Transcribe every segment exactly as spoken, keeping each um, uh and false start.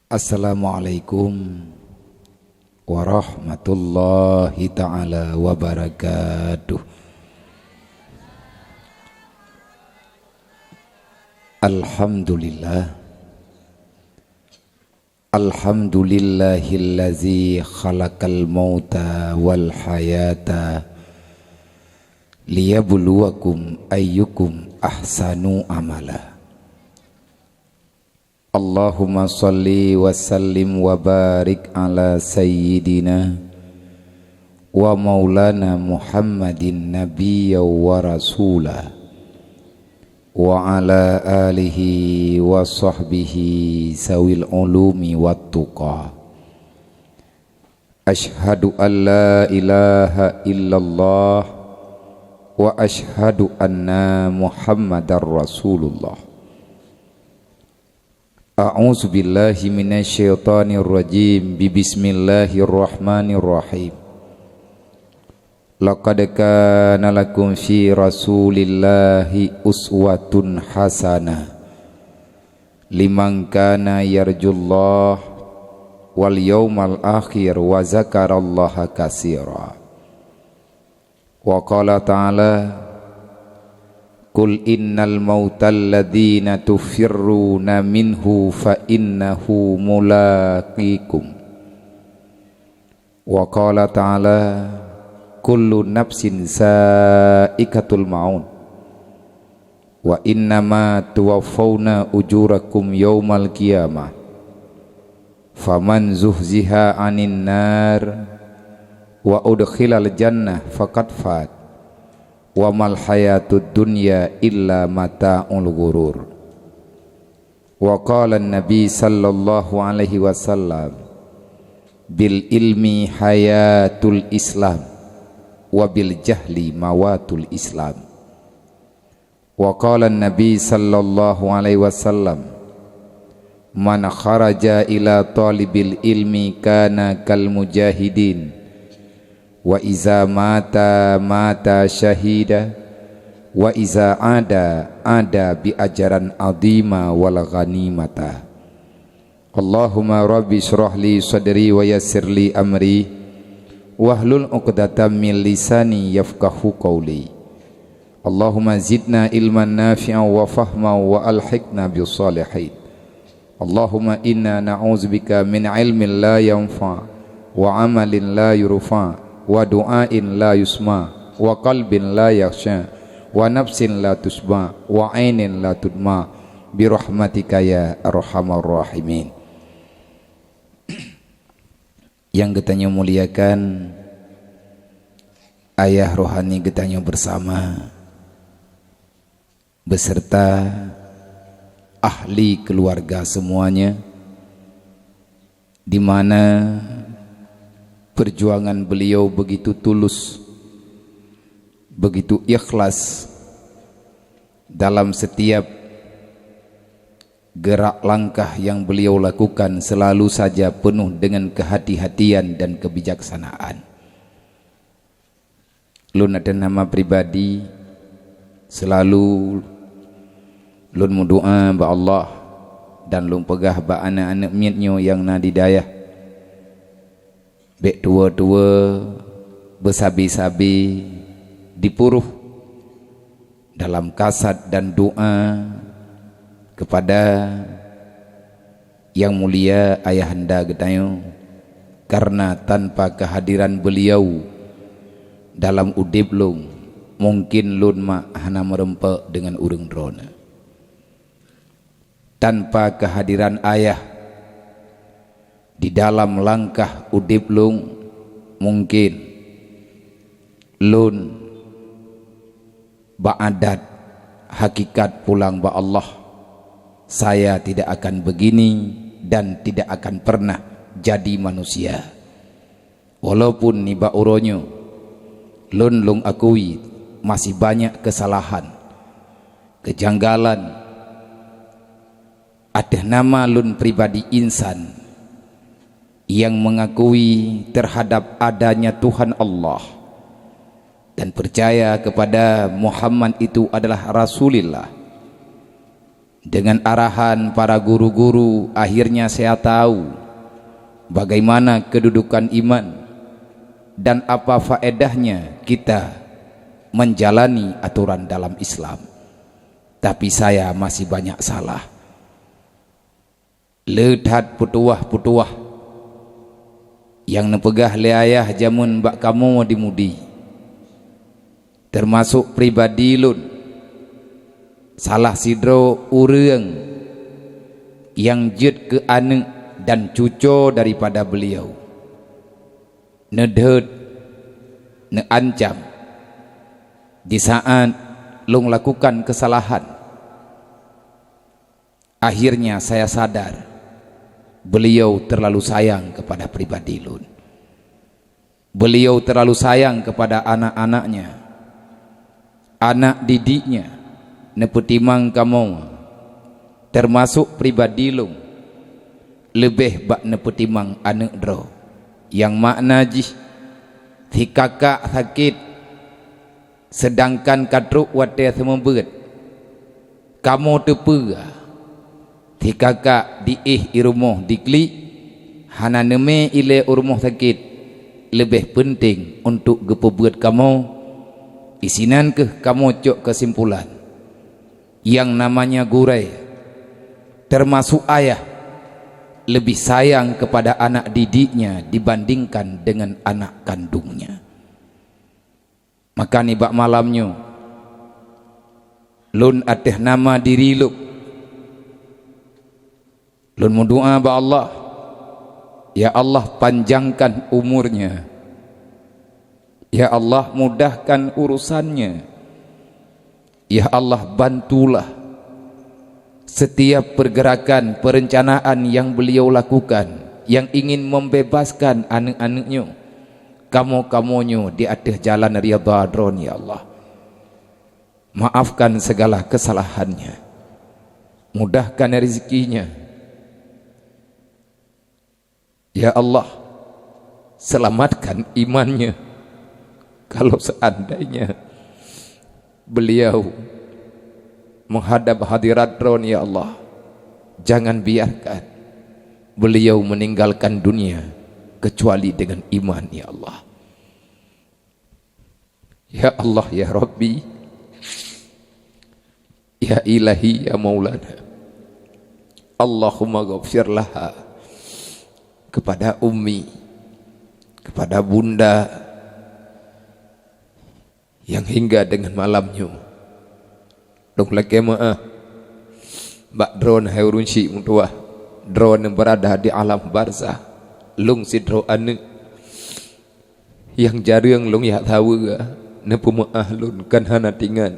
Assalamualaikum warahmatullahi taala wabarakatuh. Alhamdulillah. Alhamdulillahillazi khalaqal mauta wal hayata liyabluwakum ayyukum ahsanu amala. Allahumma shalli wa sallim wa barik ala sayyidina wa maulana Muhammadin nabiyya wa rasula, wa ala alihi wa sahbihi zawil ulumi wat tuqa. Asyhadu an la ilaha illallah wa asyhadu anna Muhammadar Rasulullah. A'udzu billahi minasy syaithanir rajim. Bismillahirrahmanirrahim. Laqad kana lakum fi Rasulillahi uswatun hasanah liman kana yarjullah wal yaumal akhir wa zakarallaha katsira. Wa qala ta'ala, "Qul innal mautal ladzina tufirruna minhu fa innahu mulaqikum." Wa qala ta'ala, "Kullu nafsin za'iqatul maut." Wa innama tuwaffauna ujurakum yaumal qiyamah. Faman zuhziha 'anin nar wa udkhilal jannah faqad fat. Wa mal hayatud dunya illa mata'ul ghurur. Wa qala Nabi sallallahu alaihi wasallam, "Bil ilmi hayatul Islam, wa bil jahli mawatul Islam." Wa qala Nabi sallallahu alaihi wasallam, "Man kharaja ila talibil ilmi kana kal mujahidin, wa iza mata mata syahida, wa iza ada ada bi ajran adhima wal ghanimata." Allahumma rabbi shrah li sadri wa yassir li amri, wahlul 'uqdatam min lisani yafqahu qawli. Allahumma zidna ilman nafi'an wa fahman wa alhiqna bis salihin. Allahumma inna na'udzubika min ilmin la yanfa, wa amalin la yurfa, wa du'ain la yusma, wa qalbin la yakhsya, wa nafsin la tusba, wa ainin la tudma, bi rahmatika ya arhamar rahimin. Nyang geutanyoe muliakan, ayah rohani geutanyoe bersama, beserta ahli keluarga semuanya, di mana perjuangan beliau begitu tulus, begitu ikhlas dalam setiap gerak langkah yang beliau lakukan selalu saja penuh dengan kehati-hatian dan kebijaksanaan. Lôn ateueh nama pribadi, selalu lôn meudoa bak Allah dan lôn peugah bak aneuk-aneuk miet nyoe nyang na di dayah, bék tuwoe-tuwoe, beusabe-sabe, dipuruh dalam kasad dan doa kepada Yang Mulia Ayahanda geutanyoe, karena tanpa kehadiran beliau dalam udeb lôn, mungkin lôn mak hana meureumpok deungon ureuëng droeneuh. Tanpa kehadiran ayah di dalam langkah udeb lôn, mungkin lôn bak adat hakikat pulang bak Allah, saya tidak akan begini dan tidak akan pernah jadi manusia. Walaupun nibak uroe nyoe, lôn lôn akui masih banyak kesalahan, kejanggalan ateueh nama lôn pribadi insan yang mengakui terhadap adanya Tuhan Allah dan percaya kepada Muhammad itu adalah Rasulullah. Dengan arahan para guru-guru, akhirnya saya tahu bagaimana kedudukan iman dan apa faedahnya kita menjalani aturan dalam Islam. Tapi saya masih banyak salah. Le that peutuwah-peutuwah nyang neupeugah lé ayah jameun bak kamoe di Mudi, teumasok pribadi lôn, salah sidroe ureuëng nyang jeuet keu aneuëk dan cucoe daripada beuliau, neudhôt, neuancam di saát lôn lakukan keusalahan. Akhirnya saya sadar, beliau terlalu sayang kepada pribadi lôn. Beliau terlalu sayang kepada anak-anaknya. Anak didiknya neupeutimang kamoe, teumasok pribadi lôn, leubeh bak neupeutimang aneuëk droe. Nyang makna jih, si kakak sakét, seudangkan ka trok watée seumeubeuet. Kamoe teupeue, si kakak diéh i rumoh diklik, hana neumé ilée u rumoh sakét, leubeh peunteng untuk geupeubeuet kamoe. Isinan kheueh kamoe cok keusimpulan, nyang namanya gurée, teumasok ayah, leubeh sayang kepada anak didiknya dibandingkan dengan anak kandungnya. Maka nibak malam nyoe, lôn ateueh nama diri lôn, lôn meudoá bak Allah, "Ya Allah, panjangkan umurnya. Ya Allah, mudahkan urusannya. Ya Allah, bantulah setiap pergerakan, perencanaan yang beliau lakukan, yang ingin membebaskan aneuëk-aneuëk nyoe, kamoe-kamoe nyoe di ateueh jalan ridha Droe, ya Allah. Maafkan segala kesalahannya. Mudahkan rezekinya. Ya Allah, selamatkan imannya. Kalau seandainya beliau menghadap hadirat Droe, ya Allah, jangan biarkan beliau meninggalkan dunia kecuali dengan iman, ya Allah." Ya Allah, ya Rabbi, ya Ilahi, ya Maulana, Allahumma ghafir laha, kepada Ummi, kepada Bunda yang hingga dengan malam nyoe. Lôn lakée meuáh bak droeneuh hai ureuëng syiek meutuwah, droeneuh berada di alam barzah. Lôn sidroe aneuëk nyang jareueng lôn jak saweue, neupeumeuáh lôn kan hana tingat,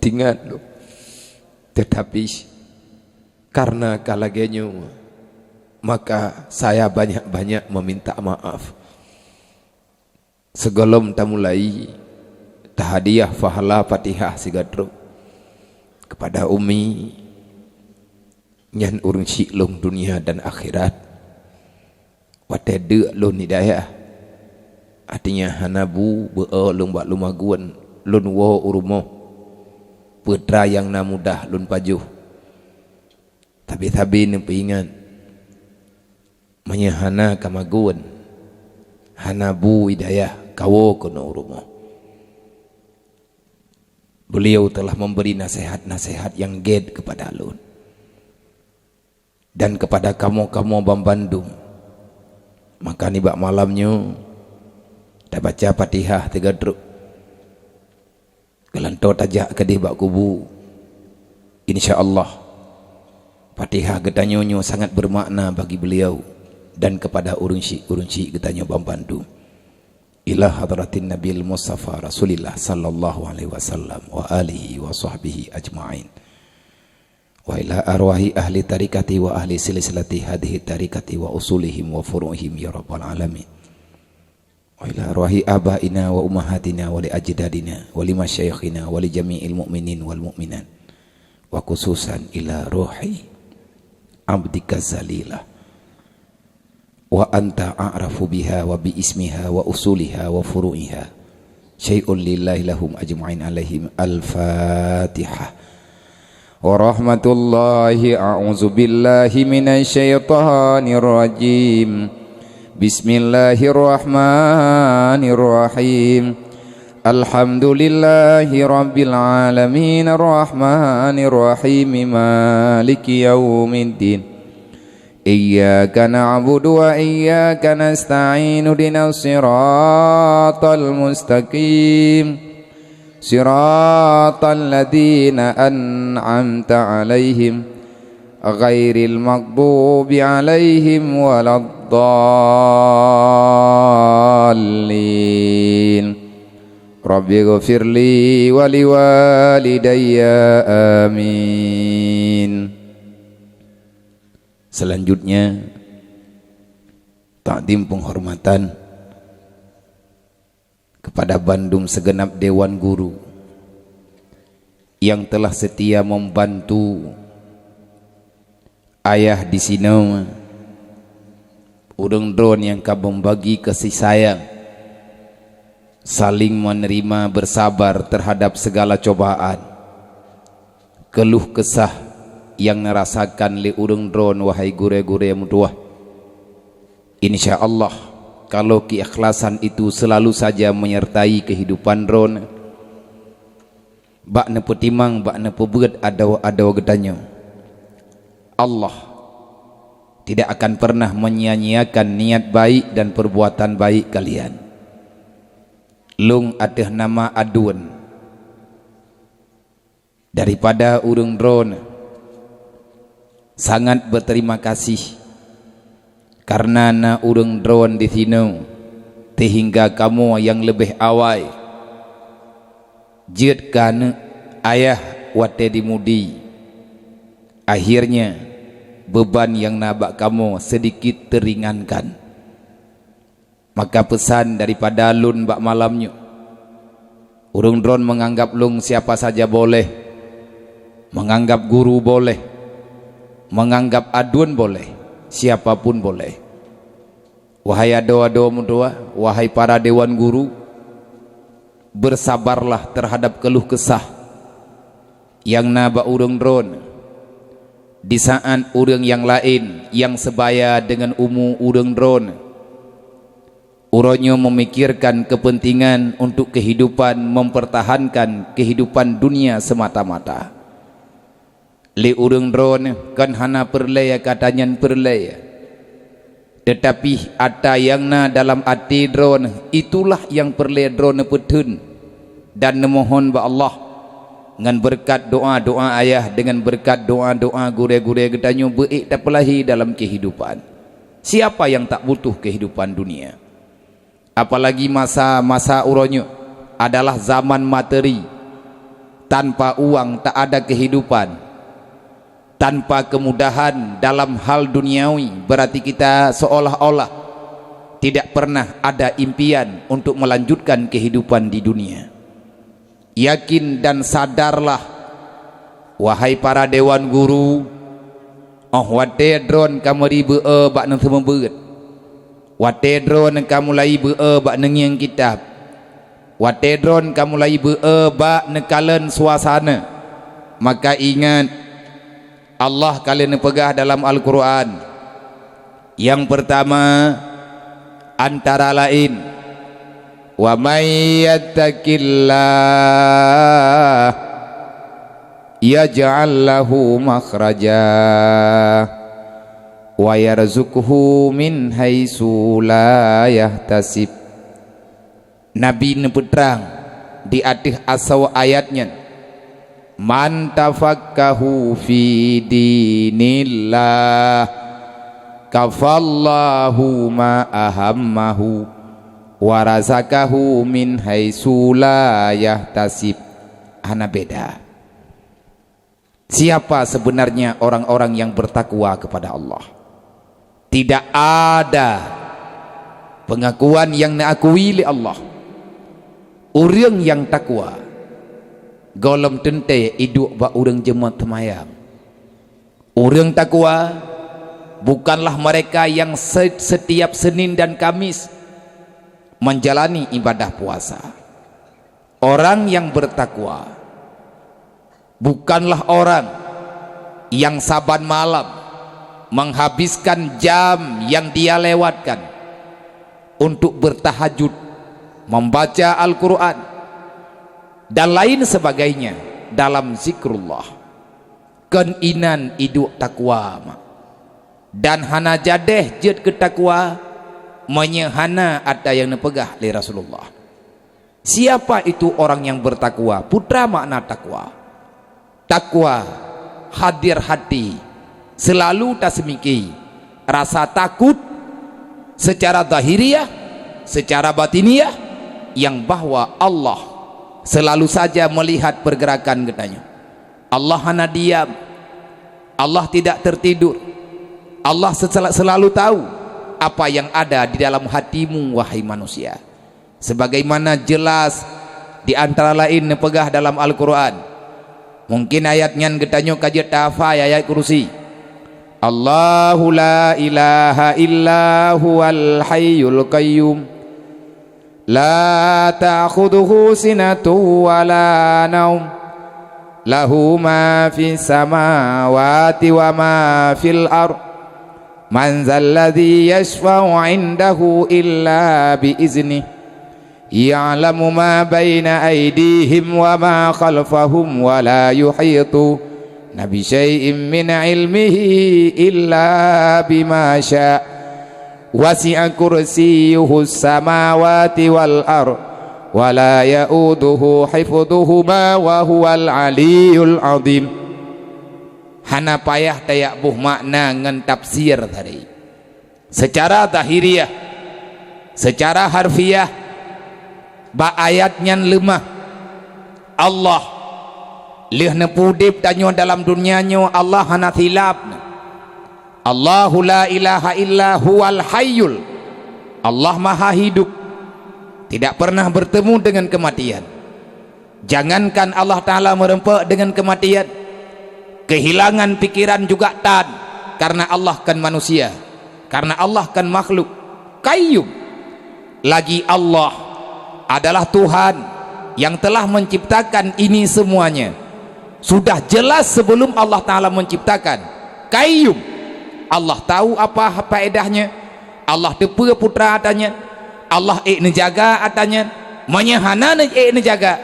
tingat lôn. Tetapi karena ka lagée nyoe, maka saya banyak-banyak meminta maaf. Sigohlom tamulai, tahadiah pahala Fatihah sigatrok kepada Ummi, nyan ureuëng syiek lôn dunia dan akhirat. Watée deuk lôn di dayah, artinya hana bu beu-o lôn bak lumaguën, lôn woe u rumoh, peutra nyang na mudah lôn pajoh. Sabe-sabe neupeuingat, meunyoe hana kamaguën, hana bu di dayah, kawoe keunoe u rumoh. Beliau telah memberi nasihat-nasihat yang gét kepada lôn dan kepada kamoe-kamoe banmandum. Maka nibak malam nyoe, tabaca Fatihah tiga trok. Geulantoe tajak keudeh bak kubu. Insya Allah, Fatihah geutanyoe nyoe sangat bermakna bagi beliau dan kepada ureuëng syiek-ureuëng syiek geutanyoe banmandum. Ila hadratin Nabil Mustafa Rasulillah sallallahu alaihi wasallam wa alihi wa sahbihi ajma'in. Wa ila arwahi ahli tarikati wa ahli silsilati hadhihi tarikati wa usulihim wa furu'ihim ya rabbal alamin. Wa ila arwahi abaina wa ummahatina wa li ajdadina wa li masyayikhina wa li jami'il mu'minin wal mu'minat. Wa khususan ila ruhi abdika zalilah. Wa anta a'rafu biha wa bi ismiha wa usuliha wa furu'iha. Syai'un lillahi lahum ajma'in alaihim. Al-Fatihah. Warahmatullahi, a'udzubillahi minasyaitonirrajim. Bismillahirrahmanirrahim. Alhamdulillahi rabbil alamin, arrahmanirrahim, maliki yaumiddin. Iyyaka na'budu wa iyyaka nasta'in. Ihdinas siratal mustaqim. Siratal ladzina an'amta 'alaihim, ghairil maghdubi 'alaihim waladdallin. Rabbighfirli wa liwalidayya. Amin. Selanjutnya, takdim penghormatan kepada bandum segenap dewan guru yang telah setia membantu ayah di sinoe, ureuëng droen nyang ka membagi kasih sayang, saling menerima, bersabar terhadap segala cobaan, keluh kesah nyang neurasakan lé ureuëng droen, wahai gurée-gurée meutuwah. Insya Allah, kalau keikhlasan itu selalu saja menyertai kehidupan droen, bak neupeutimang, bak neupeubeuet adoe-adoe geutanyoe, Allah tidak akan pernah menyia-nyiakan niat baik dan perbuatan baik kalian. Lôn ateueh nama aduen daripada ureuëng droen sangat berterima kasih karena na ureuëng droen di sinoe, sehingga kamoe nyang leubeh awai jeuet keu aneuëk ayah watée dimudi. Akhirnya, beban nyang na bak kamoe sedikit teuringankan. Maka peusan daripada lôn bak malam nyoe, ureuëng droen menganggap lôn siapa saja boleh, menganggap guru boleh, menganggap aduen boleh, siapa pun boleh. Wahai adoe-adoe meutuwah, wahai para dewan guru, bersabarlah terhadap keluh kesah nyang na bak ureuëng droen. Di saat ureuëng nyang laén nyang sebaya deungon umu ureuëng droen, uroe nyoe memikirkan kepentingan untuk kehidupan, mempertahankan kehidupan dunia semata-mata. Lé ureuëng droen kon hana peureulée kata nyan peureulée, teutapi ata nyang na dalam até droen, itulah nyang peureulée droen neupeutheun dan neumohon bak Allah. Ngon beureukat doa-doa ayah, deungon beureukat doa-doa gurée-gurée geutanyoe beu-ék tapeulahé dalam kehidupan. Siapa nyang tak butuh kehidupan dunia? Apalagi masa-masa uroe nyoe adalah zaman materi. Tanpa uang tak ada kehidupan. Tanpa kemudahan dalam hal duniawi, berarti kita seolah-olah tidak pernah ada impian untuk melanjutkan kehidupan di dunia. Yakin dan sadarlah, wahai para dewan guru, óh watée droen ka meuri beu-e bak neuseumeubeuet, watée droen ka mulai beu-e bak neungieng kitab, watée droen ka mulai beu-e bak neukalon suasana, maka ingat, Allah ka lheueh neupeugah dalam Al-Qur'an, nyang peurtama, antara laén, "Wa may yattaqillah yaj'al lahu makhraja wa yarzuqhu min haitsu la yahtasib." Nabi neupeutrang di ateueh asoe ayat nyan, "Man tafaqahu fi dinillah, kafallahu ma ahammahu, wa razaqahu min haitsu la yahtasib." Hana beda. Siapa sebenarnya orang-orang yang bertakwa kepada Allah? Tidak ada pengakuan yang neukui lé Allah. Ureuëng nyang takwa, gohlom teuntée iduek bak ureuëng jeumat teumayang. Ureuëng takwa bukanlah mereka yang se-, setiap Senin dan Kamis menjalani ibadah puasa. Orang yang bertakwa bukanlah orang yang saban malam menghabiskan jam yang dia lewatkan untuk bertahajud, membaca Al-Quran, dan lain sebagainya dalam zikrullah. Kon inan iduek takwa, mak. Dan hana jadeh jeuet keu takwa meunyoe hana ata nyang neupeugah lé Rasulullah. Siapa itu orang yang bertakwa? Peue treuk makna takwa? Takwa, hadir hati, selalu taseumiki rasa takut secara zahiriah, secara batiniah, yang bahwa Allah selalu saja melihat pergerakan geutanyoe. Allah hana diam. Allah tidak tertidur. Allah sesela-, selalu tahu apa yang ada di dalam hatimu, wahai manusia. Sebagaimana jelas di antara lain neupeugah dalam Al-Quran. Mungkin ayat nyan geutanyoe ka jeuet tahafai, ayat kursi. Allahu la ilaha illa huwal hayyul qayyum. La ta'khudhuhu sinatun wa la naum. Lahu ma fis samawati wa ma fil ard. Man dzalladzi yasyfa'u 'indahu illa bi iznih. Ya'lamu ma baina aydihim wa ma khalfahum wa la yuhituna bi syai'in min 'ilmihi illa bima sya'. Wasi'a kursiyyuhus samawati wal ard, wa la ya'uduhu hifdhuhuma wa huwal 'aliyyul 'azhim. Hana payah tajak boh makna ngon tafsir tadi. Secara zahiriah, secara harfiah, bak ayat nyan leumah. Allah lheueh neupeuudeb tanyoe dalam dunia nyoe, Allah hana silap. Allahu la ilaha illa huwal hayyul. Allah maha hidup, tidak pernah bertemu dengan kematian. Jangankan Allah Ta'ala meureumpok dengan kematian, kehilangan pikiran juga tan, karena Allah kan manusia, karena Allah kan makhluk. Qayyum. Lagi Allah adalah Tuhan yang telah menciptakan ini semuanya. Sudah jelas sebelum Allah Ta'ala menciptakan. Qayyum. Allah tahu apa faedahnya. Allah teupeue putra ata nyan. Allah ék neujaga ata nyan. Meunyoe hana ék neujaga,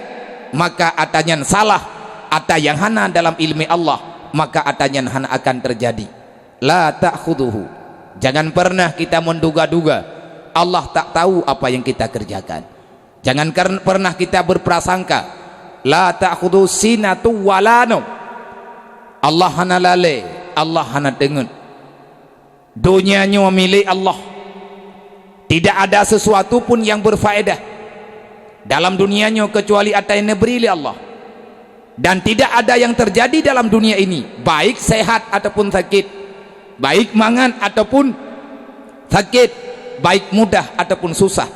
maka ata nyan salah, ata nyang hana dalam ileumé Allah, maka ata nyan hana akan teujadi. La ta'khudhuhu. Jangan pernah kita menduga-duga. Allah tak tahu apa yang kita kerjakan. Jangan kar-, pernah kita berprasangka. La ta'khudhuhu sinatun wa la naum. Allah hana lalé, Allah hana teungeut. Dunia nyoe milék Allah. Tidak ada sesuatu pun yang berfaedah dalam dunia nyoe kecuali ata nyang neubri lé Allah. Dan tidak ada yang terjadi dalam dunia ini, baik sehat ataupun sakit, baik mangat ataupun sakit, baik mudah ataupun susah,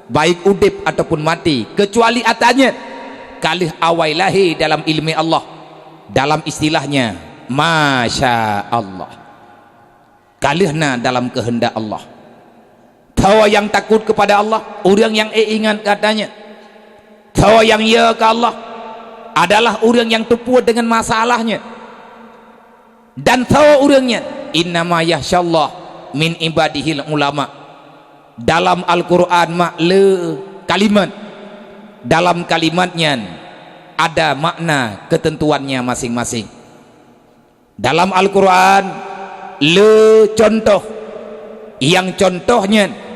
baik udeb ataupun maté, kecuali ata nyan ka lheueh awai lahé dalam ileumé Allah. Dalam istilahnya, masya Allah. Ka lheueh na dalam keuheundak Allah. Soe nyang takot kepada Allah, ureuëng nyang ék ingat keu ata nyan. Soe nyang yö keu Allah adalah ureuëng nyang teupeue deungon masalah nyan. Dan soe ureuëng nyan, innama yakhsyallaha min ibadihil ulama. Dalam Al-Quran mak le kalimat. Dalam kalimat nyan ada makna keuteuntuannya maséng-maséng. Dalam Al-Quran le contoh, nyang contoh nyan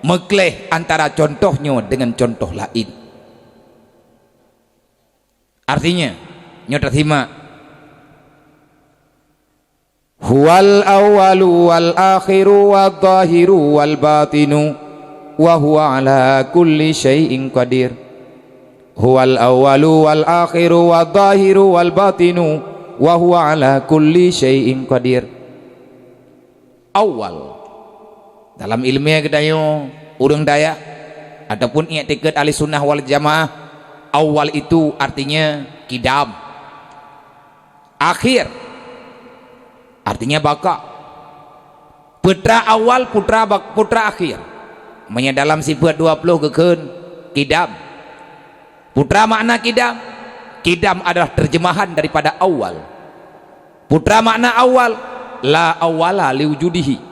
meukleh antara contoh nyoe deungon contoh laén. Artinya, nyoe tasimak. Huwal awwalu wal akhiru wadh dhahiru wal batinu wa huwa ala kulli syai'in qadir. Huwal awwalu wal akhiru wadh dhahiru wal batinu wa huwa ala kulli syai'in qadir. Awwal. Dalam ileumé geutanyoe ureuëng dayah ataupun iktikad Ahli Sunnah wal Jamaah, awwal itu artinya kidam. Akhir artinya baka. Putra awal, putra bak-, putra akhir. Meunyoe dalam sifeuet dua ploh geukheun kidam. Putra makna kidam. Kidam adalah terjemahan daripada awal. Putra makna awal, la awwala liwujudihi.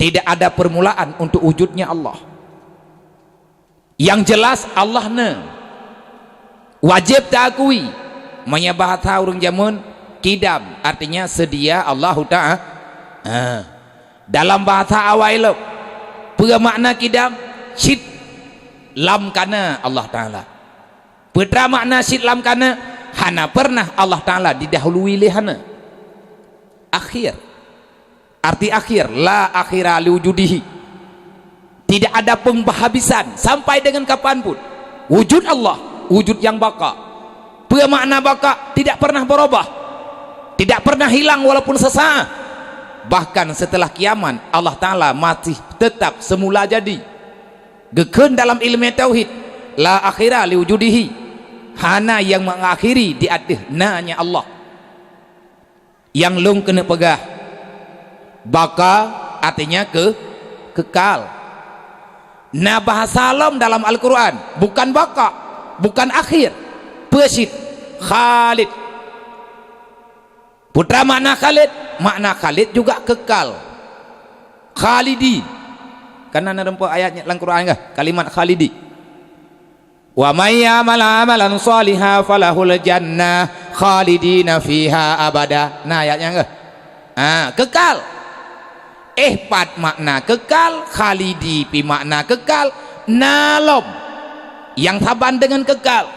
Tidak ada permulaan untuk wujudnya Allah. Yang jelas Allah na. Wajéb taakui. Meunyoe bahasa ureuëng jameun, kidam, artinya seudia Allahu Ta'a-, ha. Dalam bahasa awai lom, peue makna kidam? Cit lam kana Allah Taala. Peue teuma makna cit lam kana? Hana pernah Allah Taala didahului lé hana. Akhir. Arti akhir, la akhira liwujudihi. Tidak ada penghabisan sampai dengan kapan pun. Wujud Allah, wujud yang baka. Peue makna baka? Tidak pernah berubah. Tidak pernah hilang walaupun sesaat. Bahkan setelah kiamat, Allah Taala masih tetap semula jadi. Geukheun dalam ilmu tauhid, la akhira liwujudihi. Hana yang mengakhiri di ateueh nanya Allah. Nyang lôn keuneuk peugah, baka artinya ke-, kekal. Na bahasa lom dalam Al-Quran, bukan baka, bukan akhir, peue cit, Khalid. Peue teuma makna Khalid? Makna Khalid juga kekal. Khalidin. Kan na rumpok ayat lam Quran kah? Kalimat Khalidi. "Wa may ya'mal 'amalan shalihan falahul jannah khalidina fiha abada." Na ayat nyan keuh. Ha, kekal. Eh, pat makna kekal, khalidi pi makna kekal, na lom nyang saban deungon kekal.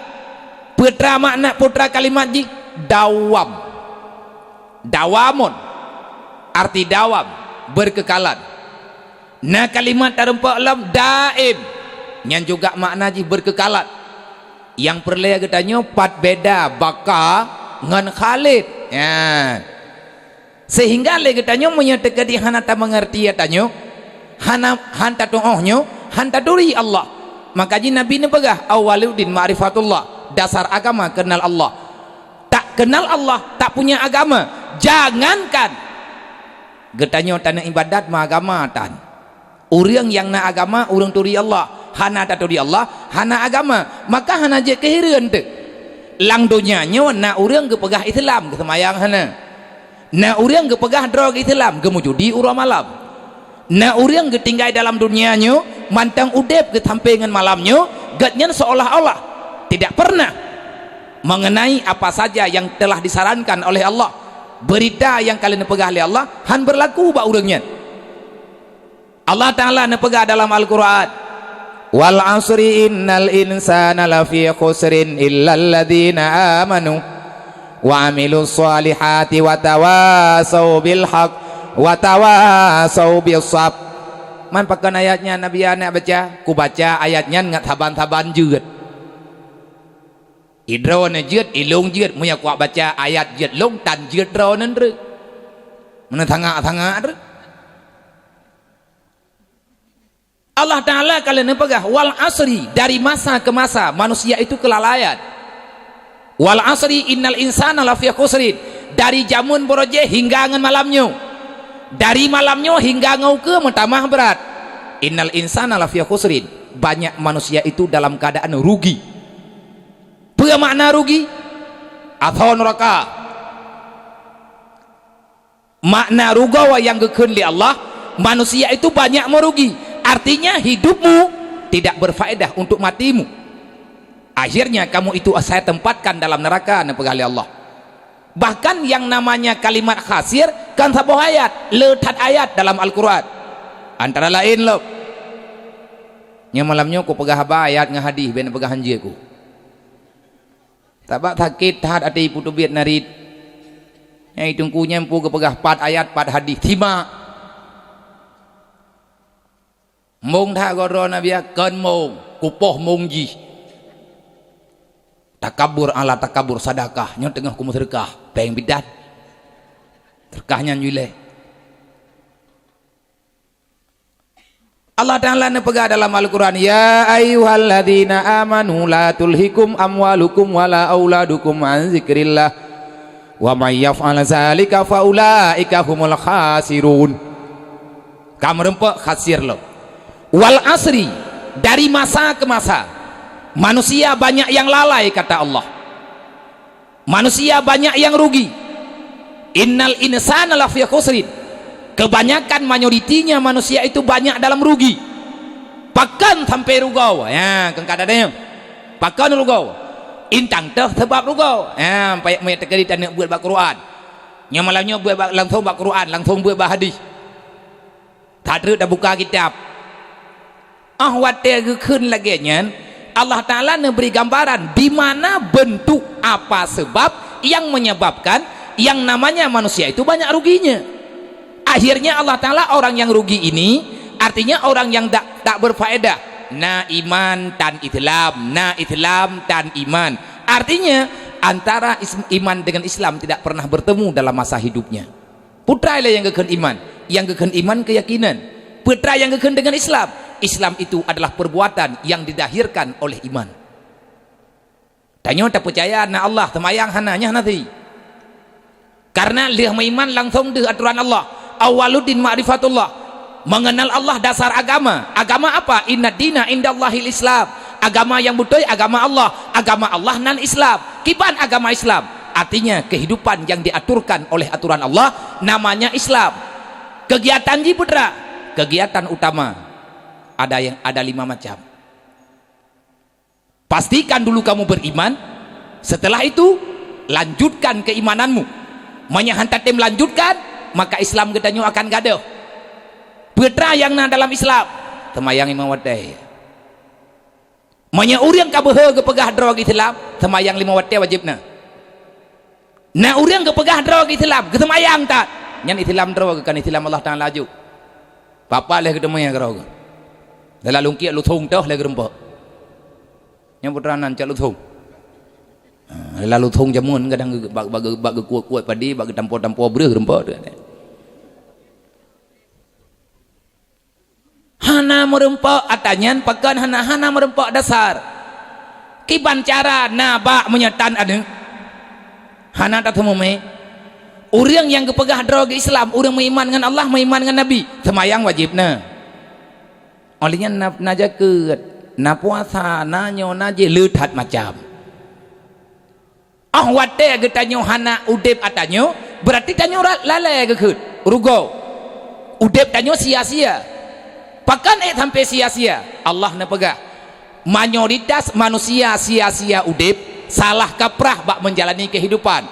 Peue teuma makna, peue teuma kalimat jih, dawam. Dawamun, arti dawam, berkekalan. Na kalimat tarumpok lom daim, nyan juga makna jih berkekalan. Nyang peureulée geutanyoe pat beda baka ngon Khalid. Nyan. Sehingga lé geutanyoe meunyoe teukeudi hana tameungeurti tanyoe, hana, han tatuoh nyoe, han taturi Allah. Maka jih Nabi neupeugah, "Awwaluddin ma'rifatullah." Dasar agama kenal Allah. Tak kenal Allah, tak punya agama. Jangankan geutanyoe taneuk ibadat meuagama tan. Ureuëng nyang na agama, ureuëng turi Allah. Hana taturi Allah, hana agama. Maka hana jeuet keu hireuen teuk. Lam donya nyoe na ureuëng geupeugah Islam, geuseumayang hana. Na ureuëng geupeugah droe Islam, geumeujudi uroe malam. Na ureuëng geutinggai dalam dunia nyoe, mantong udeb geusampé ngon malam nyoe, gobnyan seolah-olah tidak pernah mengenai apa saja yang telah disarankan oleh Allah. Berita nyang ka lheueh neupeugah lé Allah han berlaku bak ureuëng nyan. Allah Taala neupeugah dalam Al-Quran, "Wal 'asri innal insana lafi khusrin illalladzina amanu wa 'amilus shalihati wa tawasau bil haq wa tawasau bis sab." Man pakon ayat nyan Nabi aneuk baca? Kubaca ayat nyan ngat saban-saban jeuet. Idroe neuh jeuet, ilôn jeuet, meunyoe kubaca ayat jeuet lôn, tan jeuet droe neuh treuk. Meunan sangat-sangat treuk. Allah Taala ka lheueh neupeugah, "Wal 'asri," dari masa ke masa manusia itu kelalaian. "Wal 'asri innal insana lafi khusrin," dari jameun beurojéh hingga ngon malam nyoe. Dari malam nyoe hingga ngon ukeue meutamah brat. "Innal insana lafi khusrin," banyak manusia itu dalam keadaan rugi. Peue makna rugi? Asoe nuraka. Makna rugoe nyang geukheun lé Allah, manusia itu banyak merugi. Artinya, hidupmu tidak berfaedah untuk matimu. Akhirnya, kamu itu saya tempatkan dalam neraka, neupeugah lé Allah. Bahkan, yang namanya kalimat khasir kan saboh ayat, le that ayat dalam Al-Quran. Antara lain lom. Nyoe malam nyoe kupeugah haba ayat ngon hadih, ben peugah hanjeuet ku. Sabab sakét that até puteubiet narit. Nyang teungku nyan peue geupeugah pat ayat, pat hadih. Simak. Mong that goh droe na biasa kon mong, kupoh mong jih. Takabur ala takabur sadakah, nyoe teungoh kumeuseudeukah, péng bidan. Seudeukah nyan jih lé. Allah Taala neupeugah dalam Al-Quran, "Ya ayyuhalladzina amanu la tulhikum amwalukum wala auladukum an zikrillah. Wa may yaf'al zalika fa ulaika humul khasirun." Ka meurumpok khasir lom. Wal asri, dari masa ke masa, manusia banyak yang lalai, kata Allah. Manusia banyak yang rugi. "Innal insana lafi khusrin." Kebanyakan, mayoritinya manusia itu banyak dalam rugi. Pakon sampai rugoe? Ya, keungkada deh. Pakon rugoe? Intang teuh sebab rugoe. Ya, payah meuteukadi taneuk buet bak Quran. Nyang malam nyoe buet bak, langsung bak Quran, langsung buet bak hadis. That treuk tabuka kitab. Ah, watée geukheun lagée nyan, Allah Taala neubri gambaran di mana bentuk apa sebab yang menyebabkan yang namanya manusia itu banyak ruginya. Akhirnya Allah Taala orang yang rugi ini, artinya orang yang tak, tak berfaedah. Na iman tan Islam, na Islam tan iman. Artinya, antara is-, iman dengan Islam tidak pernah bertemu dalam masa hidupnya. Peue treuk lé nyang geukheun iman? Nyang geukheun iman keuyakinan. Peue treuk nyang geukheun dengan Islam? Islam itu adalah perbuatan yang didahirkan oleh iman. Tanyoe tapeucaya na Allah, seumayang hana, nyan hana sih. Karena lheueh meuiman langsung deuh atoran Allah. Awwaluddin ma'rifatullah. Mengenal Allah dasar agama. Agama apa? Inna dina indallahil Islam. Agama yang beutôi agama Allah. Agama Allah nan Islam. Kiban agama Islam? Artinya kehidupan yang diaturkan oleh aturan Allah, namanya Islam. Kegiatan jih peue treuk? Kegiatan utama ada yang, ada lima macam. Pastikan dulu kamu beriman, setelah itu lanjutkan keimananmu. Meunyo han tatem lanjutkan, maka Islam geutanyoe akan gadôh. Peue treuk nyang na dalam Islam? Seumayang limong watée. Meunyo ureuëng ka beuhe geupeugah droe Islam, seumayang limong watée wajéb na. Na ureuëng geupeugah droe Islam, geuseumayang that, nyan Islam droe, kon Islam Allah Taala aju. Papa lheueh geuteumé droe. Dalam lungkiek luthong toh lheueh geurumpok. Nyang putra nan cak luthong. Ha, dalam luthong jameun kadang bak, bak, bak geukuet-kuet padi, bak geutampo-tampo breuh geurumpok tu. Hana meurumpok, ata nyan pakon hana, hana meurumpok dasar. Kiban cara na bak meunyoe tan aneuëk? Hana tateumumé. Ureuëng nyang geupeugah droe geuh Islam, ureuëng meuiman ngon Allah, meuiman ngon Nabi, seumayang wajéb na. Óh lheueh nyan na, na jakeuet, na puasa, na nyoe, na jih, le that macam. Óh watée geutanyoe hana udeb ata nyoe, beurati tanyoe ra-, lalée geukheun, rugoe. Udeb tanyoe sia-sia. Pakon ék sampai sia-sia? Allah neupeugah, mayoritas manusia sia-sia udeb, salah kaprah bak menjalani kehidupan.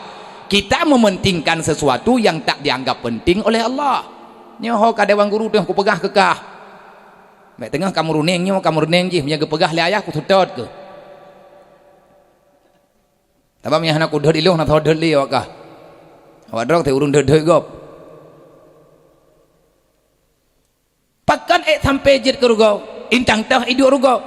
Kita mementingkan sesuatu yang tak dianggap penting oleh Allah. Nyoe ho ka dewan guru teuh kupeugah keu kah. Bék teungoh kameureunéng nyoe, kameureunéng jih, meunyoe geupeugah lé ayah kuseutôt keuh. Sabab nyang hana kudhôt ilong na tho dhôt lé awak kah. Awak droe teuh ureuëng dhôt-dhôt gob. Pakon ék sampai jeuet keu rugoe? Intang teuh iduek rugoe.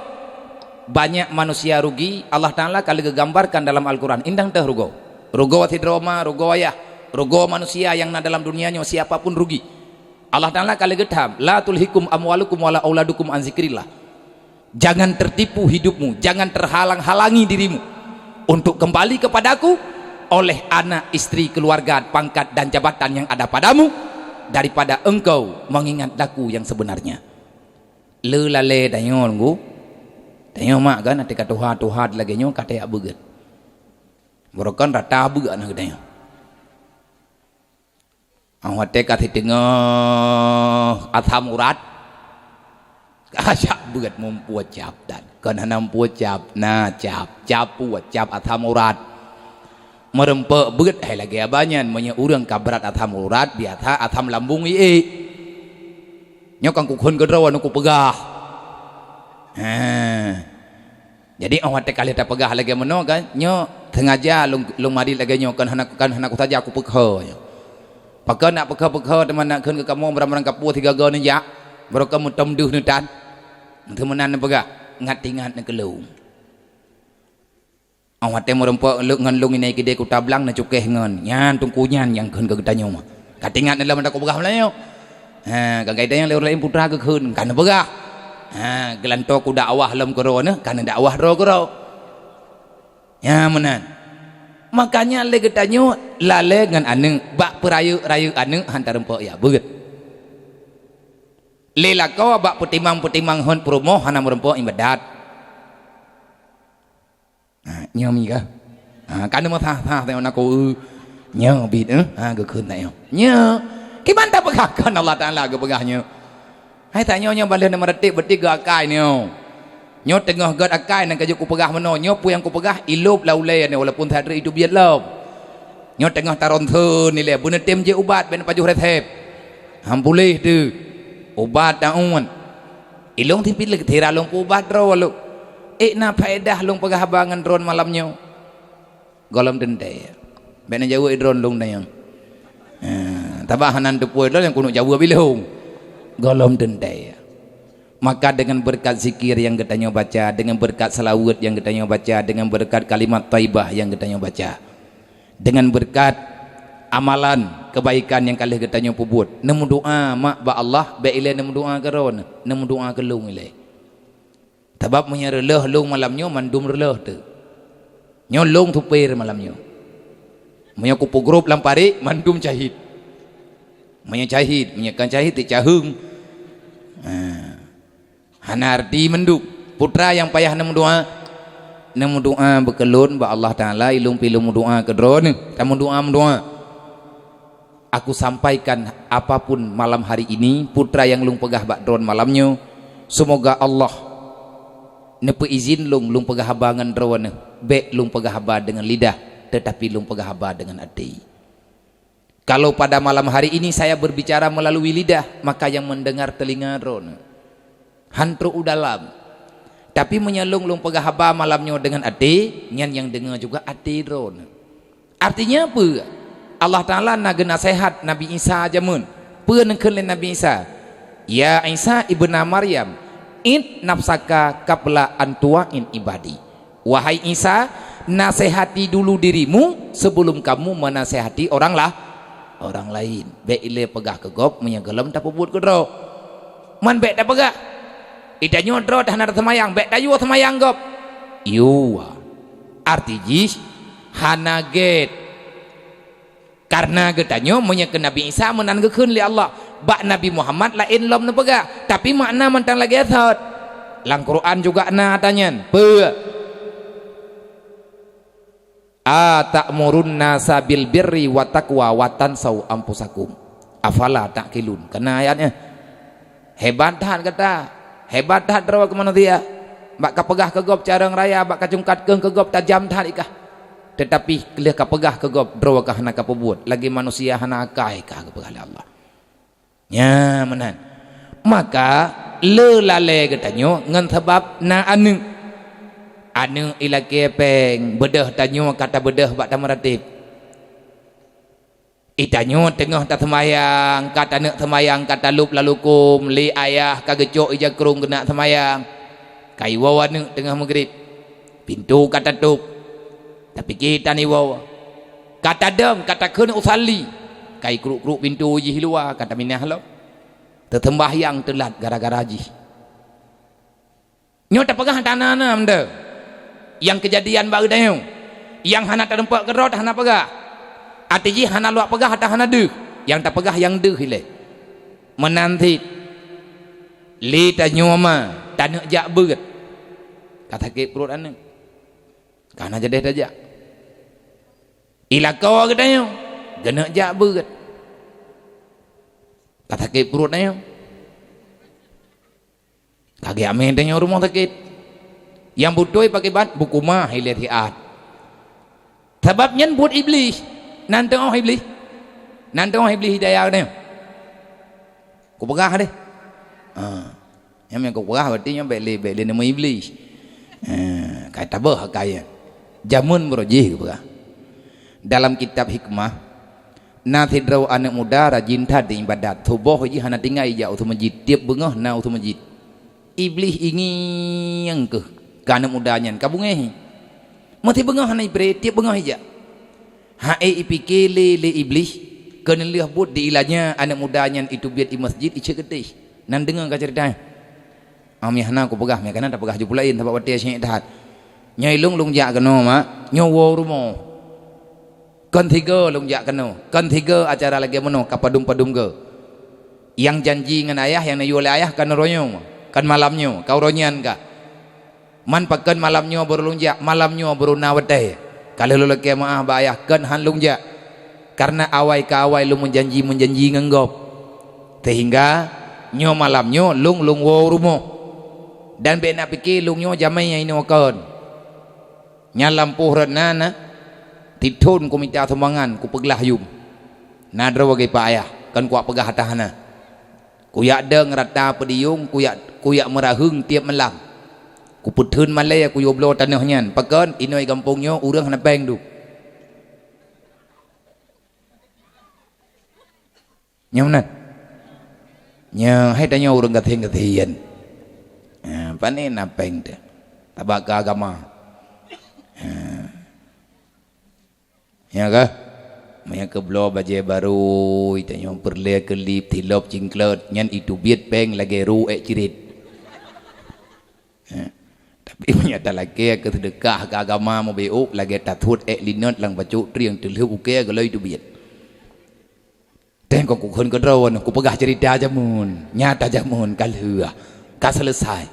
Banyak manusia rugi, Allah Taala ka lheueh geugambarkan dalam Al-Quran. Intang teuh rugoe. Rugoe sidroe ma, rugoe ayah, rugoe manusia nyang na dalam dunia nyoe, siapa pun rugi. Allah Taala ka lheueh geutham, "La tulhikum amwalukum wala auladukum an zikrillah." Jangan tertipu hidupmu, jangan terhalang-halangi dirimu untuk kembali kepada-Ku oleh anak, istri, keluarga, pangkat dan jabatan yang ada padamu daripada engkau mengingat Aku yang sebenarnya. Le lalée tanyoe, Teungku. Tanyoe mak kan, até ka tuha-tuha lagée nyoe ka tajak beugét. Barokon rata beugét na geutanyoe. Óh watée ka siteungoh asam urat, ka jak beuet muphom cap dan kon hana muphom cap, na cap, cap puet, cap asam urat. Meurumpok beuet hai lagée abah nyan, meunyoe ureuëng ka brat asam urat, biasa asam lambung iék. Nyoe kan kukheun keudroe nyoe kupeugah. Heh. Jadi óh watée ka lheueh tapeugah lagée meunoe kan, nyoe sengaja lôn, lôn madit lagée nyoe, kon hana, kon hana kusaja kupeukho nyoe. Pakon nak peukho-peukho teuma nak kheun keu kamoe meurang-meurang kapue sigaga neujak, barokon meutom deuh neutan. Teuma nan neupeugah, ngat ingat neukeulong. Óh watée meurumpok lôn ngon lôn inai keudée kuta blang neucukéh ngon, nyan teungku nyan nyang kheun keu geutanyoe. Ka teuingat neuh lom ata kupeugah meulayeue. Ha, ka geutanyoe lé ureuëng laén putra geukheun, ka neupeugah. Ha, geulantoe kudakwah lom keudroe neuh, ka neudakwah droe keudroe. Nyan meunan. Makanya lé geutanyoe lalée ngon aneuëk, bak peurayeuk-rayeuk aneuëk han tarumpok ya beuet. Lé lakoe bak peutimang-peutimang hon peurumoh hana meurumpok iébadat. Ha, nyoe mi kah? Ha, kan meuthah-thah tengok nakeuh. Nyoe bit, eh? Ha, geukheun tanyoe. Nyoe. Kiban tapeugah kon Allah Taala geupeugah nyoe. Hai tanyoe nyoe ban lheueh na meuratéb beuti geuakai nyoe. Nyoe teungoh gét akai nyang ka jeuet kupeugah meunoe. Nyoe peue nyang kupeugah ilôb lam ulée nyoe walaupun that reuet itu biet lom. Nyoe teungoh taronson ilée beuneutem jeuet ubat bèk neupajoh resep. Ham puléh teuh. Ubat taun. Ilông tipi lé tira lông peuubat droe lô. Ék na faedah lông peugah haba ngon droen malam nyoe. Gohlom teuntèe. Bèk neujaweueb droen lông dayang. Ha, tabah hana teupeu droen nyang keuneuk jaweueb ilông. Gohlom teuntèe. Maka dengan berkat zikir yang geutanyoe baca, dengan berkat salawat yang geutanyoe baca, dengan berkat kalimat thaibah yang geutanyoe baca, dengan berkat amalan kebaikan nyang ka lheueh geutanyoe peubuet, neumeudoa mak bak Allah, bèk ilée neumeudoa keu droen, neumeudoa keu lông ilée. Sabab meunyoe reuloh lông malam nyoe, mandum reuloh teuh. Nyoe lông supir malam nyoe. Meunyoe kupeugrôp lam parék, mandum cahit. Meunyoe cahit, meunyoe kon cahit, teucaheueng. Ha. Hana arti mandum. Putra nyang payah neumeudoa, neumeudoa beukeulon bak Allah Taala, ilông pih lông meudoa keu droeneuh. Tameudoa-meudoa. Aku sampaikan apapun malam hari ini, putra nyang lông peugah bak droen malam nyoe, seumoga Allah neupeuizin lông, lông peugah haba ngon droeneuh, bèk lông peugah haba deungon lidah, teutapi lông peugah haba deungon até. Kalau pada malam hari ini saya berbicara melalui lidah, maka yang mendengar telinga droeneuh. Han trok u dalam. Tapi meunyoe lông, lông peugah haba malam nyoe deungon até, nyan nyang deungoe juga até droeneuh. Artinya peue? Allah Taala na geunaseuhat Nabi Isa jameun. Peue neukheun lé Nabi Isa? "Ya Isa ibna Maryam, id nafsaka qabla an tu'in ibadi." Wahai Isa, nasihati dulu dirimu sebelum kamu menasihati orang lah, orang lain. Bèk ilée peugah keu gob meunyoe gohlom tapeubuet keudroe. Man bèk tapeugah, "Ih, tanyoe droe hana taseumayang, bèk tayue seumayang gob." Yue. Arti jih hana gét. Kareuna geutanyoe meunyoe keu Nabi Isa meunan geukheun lé Allah, bak Nabi Muhammad laén lom neupeugah, tapi makna mantong lagée thot. Lam Quran juga na ata nyan. Peue? "Ata'murun nasa bil birri wa taqwa wa tansau anfusakum. Afala ta'qilun." Kana ayatnya. Hebat that gata. Hebat that droe keu manusia. Bak kapeugah keu gob carông raya, bak kacungkat keueng keu gob tajam that ikah. Teutapi lheueh kapeugah keu gob, droe ka hana kapeubuet, lagée manusia hana akai ka geupeugah lé Allah. Nya meunan. Maka le lalée geutanyoe ngon sabab na aneuëk. Aneuëk ilakée péng, beudôh tanyoe ka tabeudôh bak tameuratéb. Itanyoe teungoh taseumayang, ka taneuk seumayang, ka talôb lam lukôm, lé ayah ka geucok ija krông keuneuk seumayang. Ka iwoe aneuëk teungoh meugrib. Pintoe ka tatôb. Tapike tan iwoe. Ka tadong, ka takheun usalli. Ka ikruek-kruek pintoe jih luwa, ka taminah lom. Teuseumbahyang teulat gara-gara jih. Nyoe tapeugah hana na meudeh. Nyang keujadian bak geutanyoe. Nyang hana teurumpok keudroe hana peugah. Até jih hana luwak peugah ata hana deuh. Nyang tapeugah nyang deuh ilée. Meunan cit. Lé tanyoe ma taneuk jak beuet. Ka sakét pruet aneuëk. Ka hana jadeh tajak. Ilakoe geutanyoe geuneuk jak beuet. Ka sakét pruet tanyoe. Ka geujak mé tanyoe rumoh sakét. Nyang beutôi pakriban beukumah ilée siat. Sabab nyan buet Iblih. Nan teungoh Iblih. Nan teungoh Iblih hidayah geutanyoe. Kupeugah deh. Ha. Nyang meunan kupeugah berarti nyoe bèk lé, bèk lé neumeu Iblih. Ha, ka tabeuh akai nyan. Jameun baroe jih kupeugah. Dalam kitab hikmah, na sidroe aneuëk muda rajin that di ibadat. Suboh jih hana tinggai ijak u masjid, tieb beungoh na u masjid. Iblih ingieng keuh keu aneuëk muda nyan ka beungéh. Meuti beungoh hana ipré, tieb beungoh ijak. Hai ipike lé, lé Iblih, keuneulheueh buet di ilanya aneuëk muda nyan iteubiet i masjid icék geutéh. Nan deungoe ka ceurita. Am nyang hana kupeugah, meukanan tapeugah jih peulaén sabab watée syiek that. Nyoe ilông lông jak keunoe mak, nyoe woe rumoh. Kon tiga lông jak keunoe, kon tiga acara lagée meunoe ka padum-padum goe. Nyang janji ngon ayah nyang neuyue lé ayah kon uroe nyoe, kon malam nyoe, ka uroe nyan ka. Man pakon malam nyoe baru lông jak, malam nyoe baru na watée. Ka lheueh lôn lakée meuáh bak ayah kon han lông jak. Kareuna awai keu awai lôn meujanji-meujanji ngon gob. Seuhingga nyoe malam nyoe lôn, lôn woe u rumoh. Dan bék na pike lôn nyoe jamé nyang inoe kon. Nyan lampôh rot na, na, tithon kumita sumbangan, kupeuglah yum. Na droe geupeu ayah, kon kupeugah ata hana. Kujak dong rata peudiyong, kujak, kujak meuraheueng tieb meulam. Kupeutheun malée kuyue bloe tanoh nyan. Pakon, inoe gampông nyoe ureuëng hana péng dum. Nyoe meunan. Nyoe hai tanyoe ureuëng gasien-gasien. Ha, pane na péng teuh. Tabak keu agama. Ha. Ya kah? Meunyoe keu bloe bajée barô, tanyoe peureulée keu lip, tilop, cingklot, nyan iteubiet péng lagée ru ék cirit. Ha. Tapi meunyoe talakée keu seudeukah keu agama meubiôk, lagée tatuet ék linot lam bacok trieng teulheueh ukée geuloi teubiet. Teuh kon kukheun keudroe, kupeugah ceurita jameun, nyata jameun ka lheueh, ka seuleusai.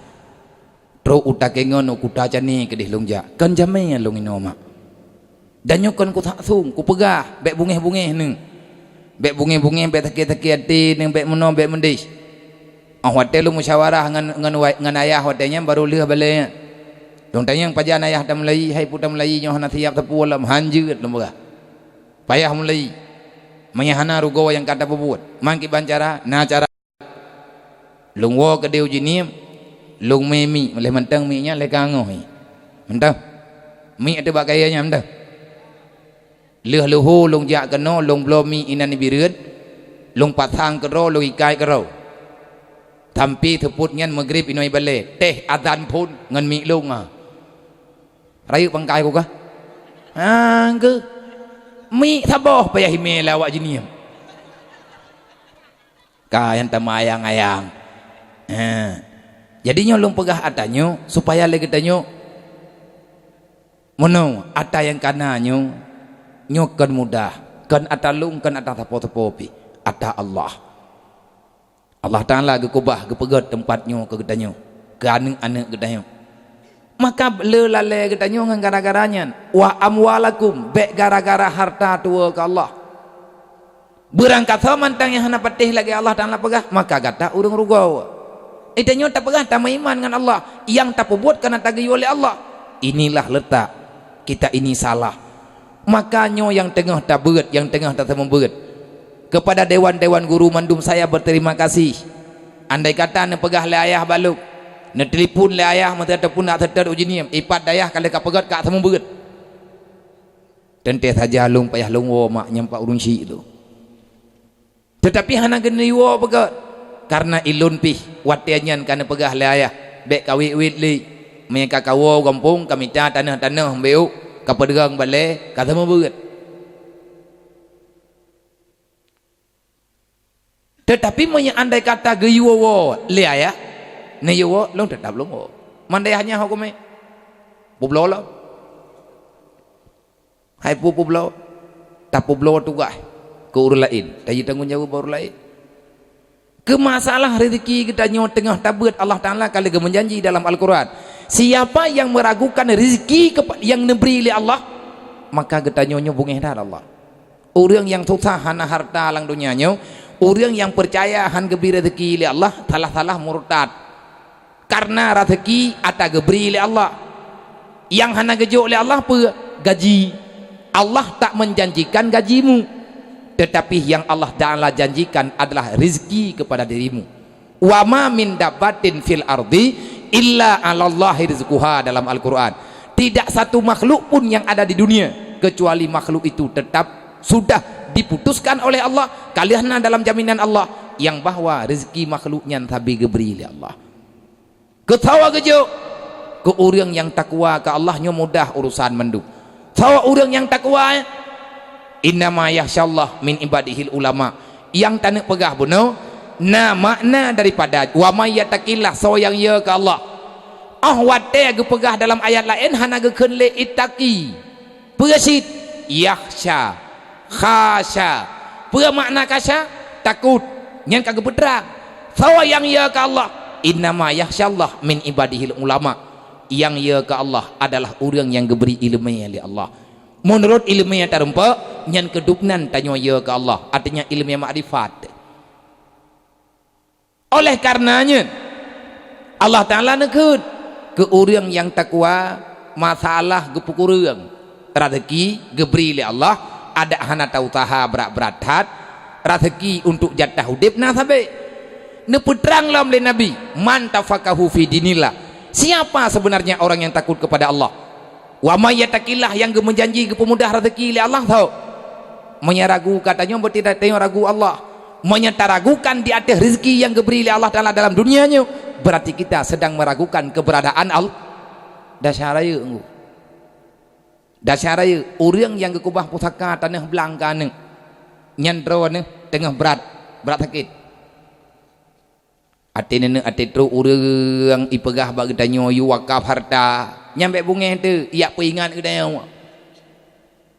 Trok u Takengon, u Kuta Cani keudeh lôn jak, kon jamé lôn inoe mak. Dan nyoe kon kusaksong, kupeugah, bék bungéh-bungéh neuh. Bék bungéh-bungéh, bék sakét-sakét até neuh, bék meunoe, bék meudeh. Óh watée lôn musyawarah ngon, ngon wa-, ngon ayah watée nyan barô lheueh balée nyan. Lôn tanyong pajan ayah tameulayi, hai peue tameulayi nyoe hana siab sapeue lom, han jeuet lôn peugah. Payah meulayi. Meunyoe hana rugoe nyang ka tapeubuet, mangkiban cara, na cara. Lôn woe keudeh u Jeunieb, lôn mé miek, lheueh mantong miek nyan lheueh ka angoh. Mantong. Miek teuh bak kayée nyan mantong. Lheueh leuho lôn jak keunoe, lôn bloe miek inan nibireuet, lôn pasang keudroe, lôn ikai keudroe. Sampoe seupôt nyan meugrib inoe balée, teuh azan phon ngon miek lôn, ha. Rayeuk pangkai ku kah? Ha, keuh. Miek saboh payah imé lé awak Jeunieb. Ka nyang tamayang-ayang. Ha. Jadi nyoe lôn peugah ata nyoe supaya lé geutanyoe meunoe ata nyang kana nyoe, nyoe kon mudah, kon ata lôn, kon ata sapo-sapo pih, ata Allah. Allah Taala geukeubah, geupeugét teumpat nyoe keu geutanyoe, keu aneuëk-aneuëk geutanyoe. Maka le lalée geutanyoe ngon gara-gara nyan, wa amwalakum, bék gara-gara harta tuwoe keu Allah. Beurangkasoe mantong nyang hana patéh lagée Allah Taala peugah, maka gata ureuëng rugoe. Geutanyoe tapeugah tameuiman ngon Allah, nyang tapeubuet kana tageuyue lé Allah. Inilah letak kita ini salah. Maka nyoe nyang teungoh tabeuet, nyang teungoh tateumeubuet. Kepada dewan-dewan guru mandum saya berterima kasih. Andai kata neupeugah lé ayah balok, neutelepon lé ayah meuteuteupeue nak seutôt u Jeunieb, ipat dayah ka lheueh ka peugét ka seumeubeuet. Teuntée saja lôn payah lôn woe mak nyang pat ureuëng syik tu. Teutapi hana geuneuwoe beugét, kareuna ilôn pih watée nyan ka neupeugah lé ayah, bék ka wét-wét lé. Meunyoe ka kawoe u gampông, ka mita tanoh-tanoh meubiôk, ka peudeueng balée, ka seumeubeuet. Teutapi meunyoe andai kata geuyue woe lé ayah, neuyue woe, lôn teutab lôn woe. Man dayah nyan ho keumé? Peubloe lom. Hai peue peubloe? Tapeubloe tugaih keu ureuëng laén, tajeuet tanggong jaweueb bak ureuëng laén. Keu masalah rezeki geutanyoe teungoh tabeuet, Allah Taala ka lheueh geumeujanji dalam Al-Quran, "Siapa yang meragukan rezeki kepa-, yang neubri lé Allah, maka geutanyoe nyoe beungéh that Allah." Ureuëng nyang susah hana harta lam donya nyoe, ureuëng nyang peucaya han geubri rezeki lé Allah, salah-salah murtad. Kareuna rezeki ata geubri lé Allah. Nyang hana geujok lé Allah peue? Gaji. Allah tak menjanjikan gajimu, tetapi yang Allah Taala janjikan adalah rezeki kepada dirimu. "Wa ma min dabbatin fil ardi illa 'alallahi rizquha," dalam Al-Quran. Tidak satu makhluk pun yang ada di dunia kecuali makhluk itu tetap sudah diputuskan oleh Allah, ka lheueh na dalam jaminan Allah, nyang bahwa rezeki makhluk nyan sabe geubri lé Allah. Keu soe geujok? Keu ureuëng nyang takwa keu Allah, nyoe mudah urusan mandum. Soe ureuëng nyang takwa, eh? "Innama yakhsyallaha min ibadihil ulama." Nyang taneuk peugah bunoe, na makna daripada, "Wa may yattaqillah," soe nyang yo keu Allah. Óh watée geupeugah dalam ayat laén hana geukheun lé ittaqi. Peue cit? Yakhsya. Khasya. Peue makna khasya? Takot. Nyan ka geupeutrang. Soe nyang yo keu Allah? "Innama yakhsyallaha min ibadihil ulama." Nyang yo keu Allah adalah ureuëng nyang geubri iéleumé lé Allah. Meunurot iéleumé nyang tareumpok, Nyan keuh dubnan tanyoe yö keu Allah, artinya ileumèe makrifat. Oleh kareuna nyan, Allah Taala neukheun keu ureuëng nyang takwa, masalah geupeukureueng, raseuki geubri lé Allah, adak hana tauseuha brat-brat that, raseuki untuk jatah udeb na sabe. Neupeutrang lom lé Nabi, "Man tafaqahu fi dinillah." Siapa sebenarnya orang yang takut kepada Allah? "Wa may yattaqillah," nyang geumeujanji geupeumudah raseuki lé Allah tho. Meunyoe ragu geutanyoe, berarti geutanyoe ragu Allah. Meunyoe taragukan di ateueh rezeki nyang geubri lé Allah Taala dalam dunia nyoe, berarti kita sedang meragukan keberadaan Allah. Dasar rayeuk ngu. Dasar rayeuk, ureuëng nyang geukeubah pusaka taneuh blang keu aneuk, nyan droeneuh teungoh brat, brat sakét. Até neuneuk até trok ureuëng ipeugah bak geutanyoe yue wakaf harta, nyan bék beungéh teuh, ijak peuingat geutanyoe.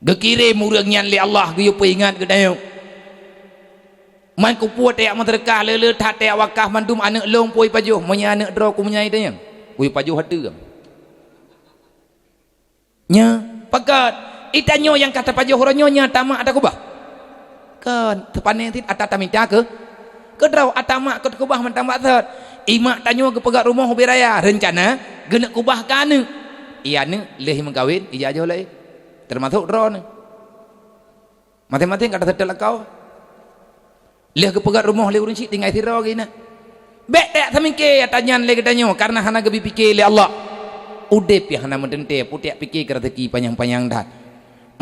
Geukirém ureuëng nyan lé Allah geuyue peuingat geutanyoe. Man kupuet tajak meuseudeukah, le-le that tajak wakaf mandum aneuk lôn pui pajoh, meunyoe aneuk droe ku meunyai teuh nyan, kuyue pajoh ateueh. Nyan, pakon, geutanyoe nyang ka tapajoh uroe nyoe nyan tamak ata keubah? Kon, teupané cit ata tamita keu, keudroe, ata mak keu teukeubah mantong bak sot. Imak tanyoe geupeugöt rumoh ubé raya, reuncana geuneuk keubah keu aneuk. Iya aneuk lheueh meukawen, ija joh laén. Teumasok droeneuh. Maséng-maséng ka taseutôt lakoe. Lheueh geupeugöt rumoh lé ureuëng chik tinggai sidroe geuh inan. Bék tajak tamike ata nyan lé geutanyoe, kareuna hana geubri pike lé Allah. Udeb nyang hana meuteuntée, putéh pike keu raseuki panyang-panyang that.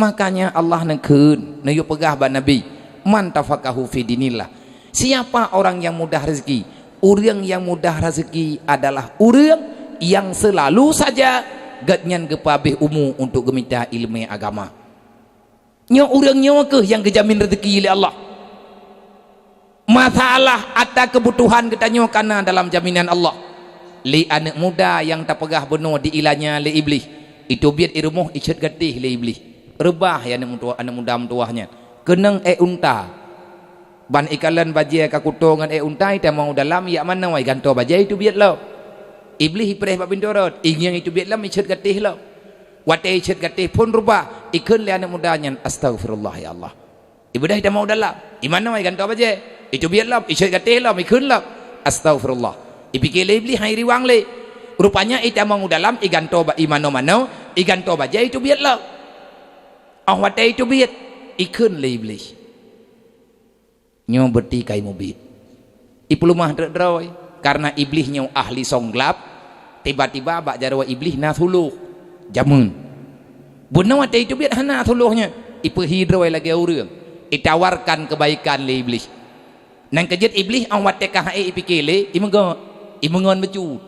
Makanya Allah neukheun, neuyue peugah bak Nabi, "Man tafaqahu fi dinillah." Siapa orang yang mudah rezeki? Ureuëng nyang mudah raseuki adalah ureuëng nyang seulalu saja gobnyan geupeuhabéh umu untuk geumita ileumèe agama. Nyoe ureuëng nyoe kheueh nyang geujamin rezeki lé Allah. Masalah ata keubutuhan geutanyoe ka na dalam jaminan Allah. Lé aneuk muda nyang tapeugah bunoe diilanya lé Iblih, iteubiet i rumoh iceuet gatéh lé Iblih. Reubah ya aneuk muda, aneuk muda meutuwah nyan. Keunong ék unta. Ban ikalon bajée ka kuto ngon ék unta, itamong u dalam, ijak manoe, igantoe bajée, iteubiet lom. Iblih ipreh bak pintoe rot, ingieng iteubiet lom, iceuet gatéh lom. Watée iceuet gatéh phon reubah, ikheun lé aneuk muda nyan, "Astaghfirullah, ya Allah." Ibeudôh itamong u dalam, imanoe, igantoe bajée, iteubiet lom, iceuet gatéh lom, ikheun lom, "Astaghfirullah." Ipike lé Iblih, han iriwang lé. Rupanya itamong u dalam, igantoe ba-, imanoe-manoe, igantoe bajée, iteubiet lom. Óh watée iteubiet, ikheun lé Iblih. Nyoe beuti kai mubiet. Ipeuleumah treuk droe, kareuna Iblih nyoe ahli song glab, tiba-tiba bak jaroe Iblih na suloh jameun. Bunoe watée iteubiet hana suloh nyan, ipeuhi droe lagée ureuëng, itawarkan keubaikan lé Iblih. Nyan keuh jeuet Iblih óh watée ka han ék ipike lé, imeugot, imeungon bacut.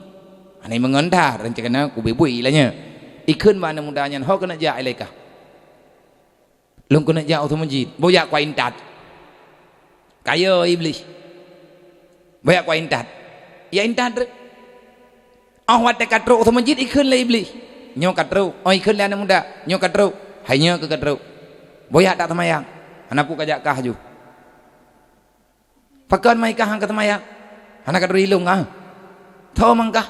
Hana imeungon that, rencana kubri bui lagée nyan. Ikheun bak aneuk muda nyan, "Ho keuneuk jak ilée kah?" "Lôn keuneuk jak u Teumeujeut." "Boh jak kujak intat." Ka yo Iblih. "Boh jak kujak intat." Jak intat treuk. Óh watée ka trok u Teumeujeut ikheun lé Iblih, "Nyoe ka trok." Óh ikheun lé aneuk muda, "Nyoe ka trok." "Hai nyoe keuh ka trok. Boh jak that seumayang. Hana peue kajak kah ju." "Pakon ma ikah han ka seumayang?" "Hana ka turi lôn kah." "Tho ma kah?"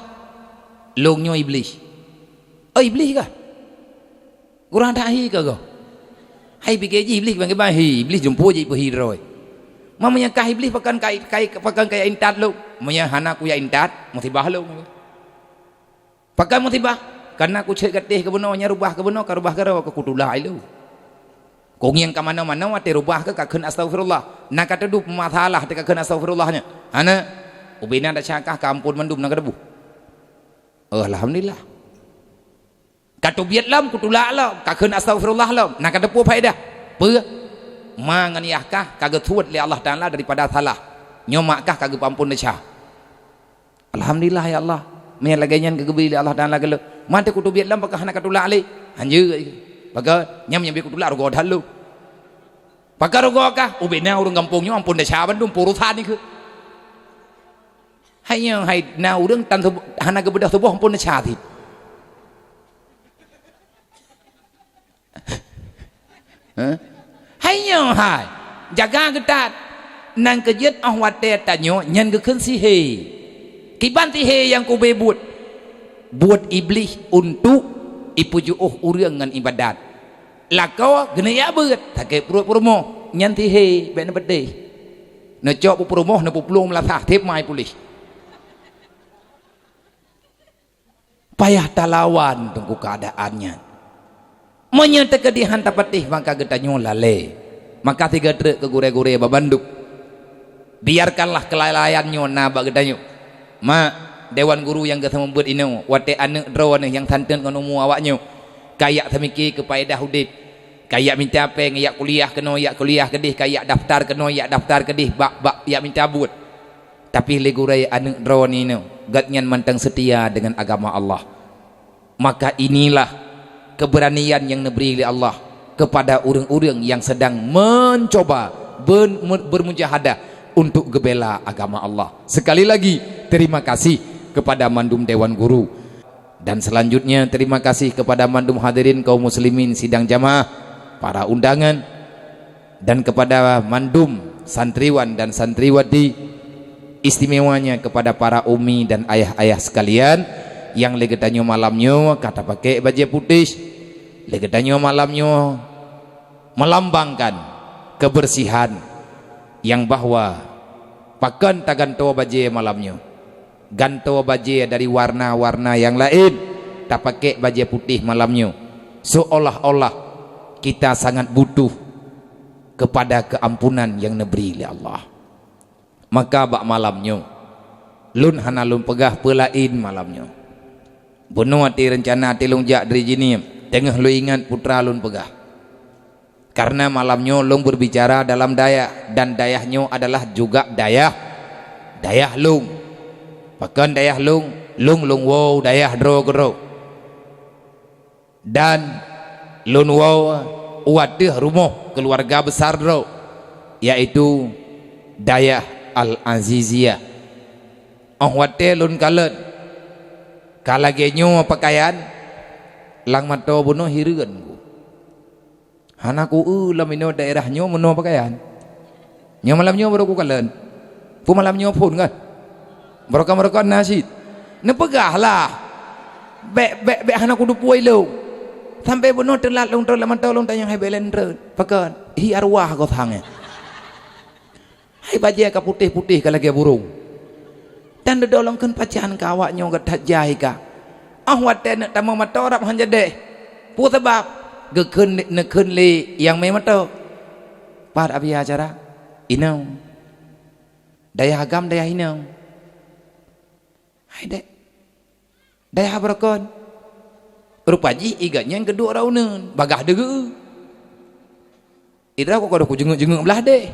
"Lôn nyoe Iblih." "Oh, Iblih kah? Kurang that hi kah goh?" Hai pike jih Iblih kiban-kiban, hi, Iblih jumpo jih peuhi droe. "Ma meunyoe kah Iblih, pakon ka, ka, pakon kajak intat lôn?" "Meunyoe hana kujak intat, musibah lôn." "Pakon musibah?" "Kareuna kuceuet gatéh keubunoe, nyan reubah keubunoe, ka reubah keudroe, ka kutulak ilée lôn. Kungieng ka manoe-manoe, watée reubah keuh ka kheun astaghfirullah. Na ka teuduek masalah teuh ka kheun astaghfirullah nyan?" "Hana." "Ubena desya kah ka amphon mandum, na ka teuboh." "Oh, alhamdulillah." "Ka teubiet lom, kutulak lom, ka kheun astaghfirullah lom, na ka teupeue faedah." "Peue?" "Ma ngon yah kah ka geusuet lé Allah Taala daripada salah. Nyoe mak kah ka geupeuamphon desya." "Alhamdulillah, ya Allah, meunyo lagée nyan ka geubri lé Allah Taala keu lôn. Ma teuh kuteubiet lom, pakon hana ka tulak lé?" "Hanjeuet." "Pakon?" "Nyan meunyo bri kutulak, rugoe that lôn." "Pakon rugoe kah?" "Ubena ureuëng gampông nyoe amphon desya bandum, peurusan ikheun." Hai nyoe hai na ureuëng tan tuboh, hana geubeudôh tuboh amphon desya cit. Hah? Hai nyoe hai, jaga geutat. Nyan keuh jeuet óh watée tanyoe nyan geukheun sihé. Kiban sihé nyang kubé buet? Buet Iblih untuk ipeujiôh ureuëng ngon iébadat. Lakoe geuneuk jak beuet, sakét pruet peurumoh, nyan sihé, bék neupeudeh. Neucok peurumoh, neupuplueng meulasah, seb mai puléh. Payah talawan teungku keuadaan nyan. Meunyoe teukeudi han tapatéh, maka geutanyoe lalée. Maka sigoe treuk keu gurée-gurée babandum. Biarkanlah kelalaian nyoe na bak geutanyoe. Mak, dewan guru nyang geuseumeubeuet inoe, watée aneuëk droeneuh nyang santeut ngon umu awaknyoe, ka jak seumiké keu paédah udeb, ka jak mita péng, jak kuliah keunoe, jak kuliah keudeh, ka jak daftar keunoe, jak daftar keudeh, bak, bak jak mita buet. Tapi lé gurée aneuëk droeneuh nyoe, gobnyan mantong seutia deungon agama Allah. Maka inilah keberanian yang neubri lé Allah kepada ureuëng-ureuëng yang sedang mencoba ben-, bermujahadah untuk geubela agama Allah. Sekali lagi, terima kasih kepada mandum dewan guru. Dan selanjutnya, terima kasih kepada mandum hadirin kaum muslimin sidang jamaah, para undangan, dan kepada mandum santriwan dan santriwati, istimewanya kepada para umi dan ayah-ayah sekalian, nyang lé geutanyoe malam nyoe ka tapakék bajée putéh, lé geutanyoe malam nyoe melambangkan kebersihan, nyang bahwa pakon tagantoe bajée malam nyoe. Gantoe bajée dari warna-warna nyang laén, tapakék bajée putéh malam nyoe, seolah-olah kita sangat butuh kepada keampunan nyang neubri lé Allah. Maka bak malam nyoe, lôn hana lôn peugah peue laén malam nyoe. Bunoe até reuncana até lôn jak dari jihnyoe, teungoh lôn ingat putra lôn peugah. Karena malam nyoe lôn berbicara dalam dayah, dan dayah nyoe adalah juga dayah, dayah lôn. Pakon dayah lôn? Lôn, lôn woe dayah droe keudroe. Dan lôn woe u ateueh rumoh keuluwarga besar droe, yaitu dayah Al-Aziziyah. Óh watée lôn kalon, ka lagée nyoe peukayan, lam mata bunoe hireuen ku. Hana ku eu lam inoe daerah nyoe meunoe peukayan. Nyoe malam nyoe barô kukalon. Peue malam nyoe phon kan? Barokon-barokon na cit. Neupeugah lah. Bék, bék, bék hana kuteupeu ilong. Sampai bunoe teulat lôn trön lam mata lôn tanyong hai bék lôn trön. Pakon? Hi arwah gothang nyan. Hai bajée ka putéh-putéh ka lagée burông. Dan dudoe lôn kheun pajan keu awak nyoe geuthajai ka. Óh watée neuk tamong mata rab han jadeh. Peue sabab? Geukheun, neukheun lé nyang mé mata. Pat Abi acara? Inoe. Dayah agam dayah inoe. Hai dek. Dayah barokon. Rupa jih igat nyang keuduek rauneun, bagah deugeue. Idra kok ka dok kujeungeuek-jeungeuek blah deh.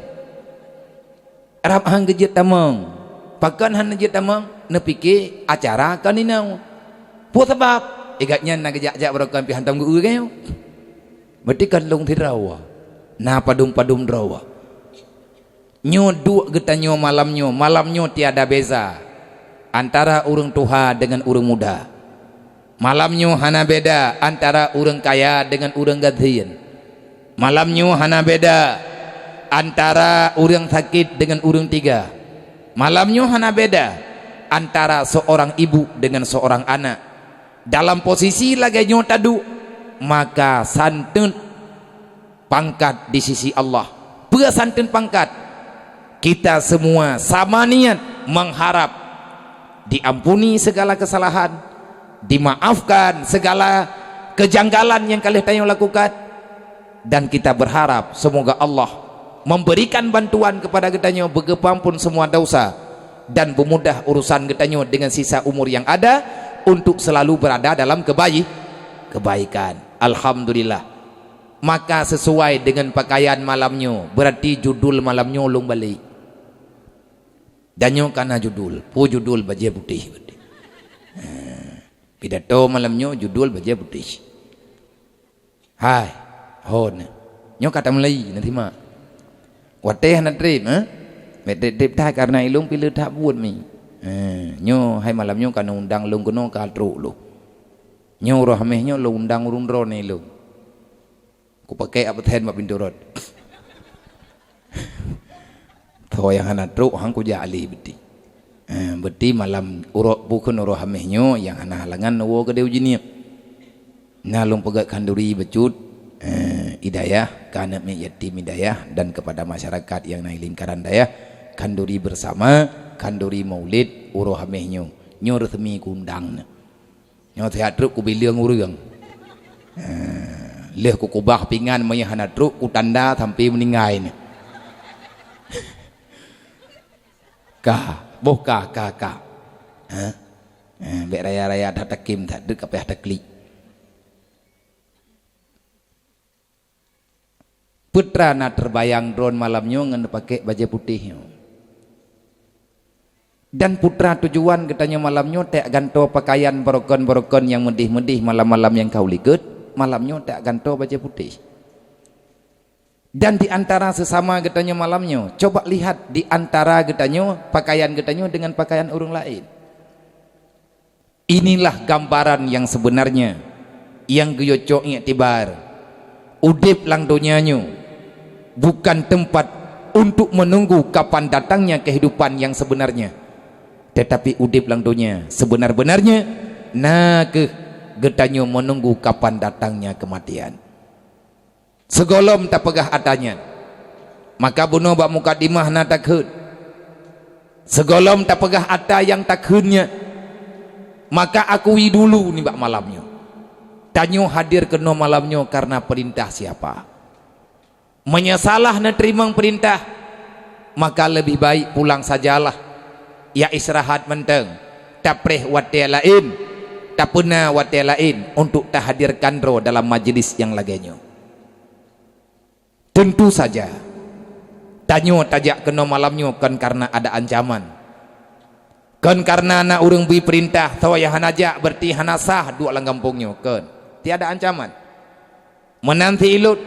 Rab han geujeuet tamong. Pakon han jeuet tamong? Neupike acara kon inoe. Peue sabab? Igat nyan na geujak-jak barokon pih hantom geu-eu geuh. Berarti kon lôn sidroe. Na padum-padum droe. Nyoe duek geutanyoe malam nyoe, malam nyoe tiada beza antara ureuëng tuha deungon ureuëng muda. Malam nyoe hana beda antara ureuëng kaya deungon ureuëng gasien. Malam nyoe hana beda antara ureuëng sakét deungon ureuëng tiga. Malam nyoe hana beda antara seorang ibu deungon seorang anak. Dalam posisi lagée nyoe taduek, maka santeut pangkat di sisi Allah. Peue santeut pangkat? Kita semua sama niat mengharap diampuni segala kesalahan, dimaafkan segala kejanggalan yang ka lheueh tanyoe lakukan, dan kita berharap semoga Allah memberikan bantuan kepada geutanyoe, beugeupampun semua dosa, dan beumudah urusan geutanyoe dengan sisa umur yang ada untuk selalu berada dalam kebaik-, kebaikan. Alhamdulillah. Maka sesuai dengan pakaian malam nyoe, berarti judul malam nyoe lôn balek. Dan nyoe ka na judul, peue judul bajée putéh. Ha. Pidato malam nyoe judul bajée putéh. Hai, ho na. Nyoe ka tamulai, na simak. Watée hana treb, eh? Bék treb-treb that karena ilong pih le that buet mi. Eh, nyoe hai malam nyoe ka na undang lôn keunoe ka trok lôn. Nyoe uroe Hameh nyoe lôn undang ureuëng droeneuh lôn. Kupakék absen bak pintoe rot. Tho nyang hana trok han kujak lé beuti. Eh, beuti malam uroe bukon uroe Hameh nyoe nyang hana halangan neuwoe keudeh u Jeunieb. Na lôn peugét khanduri bacut. Eh, Hidayah keu aneuk miet yatim hidayah dan kepada masyarakat nyang na lingkaran dayah, khanduri bersama, khanduri maulid uroe Hamèh nyoe. Nyoe resmi kuundang nyoe. Nyoe sihat trok kubileueng ureueng. Ha, lheueh kukubah pingan, meunyoe hana trok kutanda sampai meuninggai nyoe. Ka, boh ka, ka, ka. Ha? Ha, bèk raya-raya that takim, that deuek ka payah taklik. Peue teuma na teubayang droeneuh malam nyoe ngon pakèk bajèe putéh nyoe. Dan peue teuma tujuan geutanyoe malam nyoe tajak gantoe pakaian barokon-barokon nyang meudéh-meudéh malam-malam nyang ka u likot, malam nyoe tajak gantoe bajèe putéh. Dan di antara sesama geutanyoe malam nyoe, coba lihat di antara geutanyoe, pakaian geutanyoe dengan pakaian ureueng laén. Inilah gambaran yang sebenarnya, yang geuyue cok iktibar. Udeb lam donya nyoe bukan tempat untuk menunggu kapan datangnya kehidupan yang sebenarnya, tetapi udeb lam donya sebenar-benarnya na kheueh geutanyoe menunggu kapan datangnya kematian. Sigohlom tapeugah ata nyan, maka bunoe bak mukadimah na takheun. Sigohlom tapeugah ata nyang takheun nyan, maka akui dulu nibak malam nyoe. Tanyoe hadir keunoe malam nyoe kareuna peurintah siapa. Meunyoe salah neuteurimong peurintah, maka leubeh baik pulang sajalah, ya istirahat mantong, tapreh watèe laén, tapeuna watèe laén untuk tahadirkan droe dalam majlis nyang lagèe nyoe. Tentu saja, tanyoe tajak keunoe malam nyoe kon kareuna ada ancaman. Kon kareuna na ureueng bri peurintah, soe nyang hana jak, berarti hana sah duek lam gampông nyoe, kon. Tiada ancaman. Meunan si Ilut,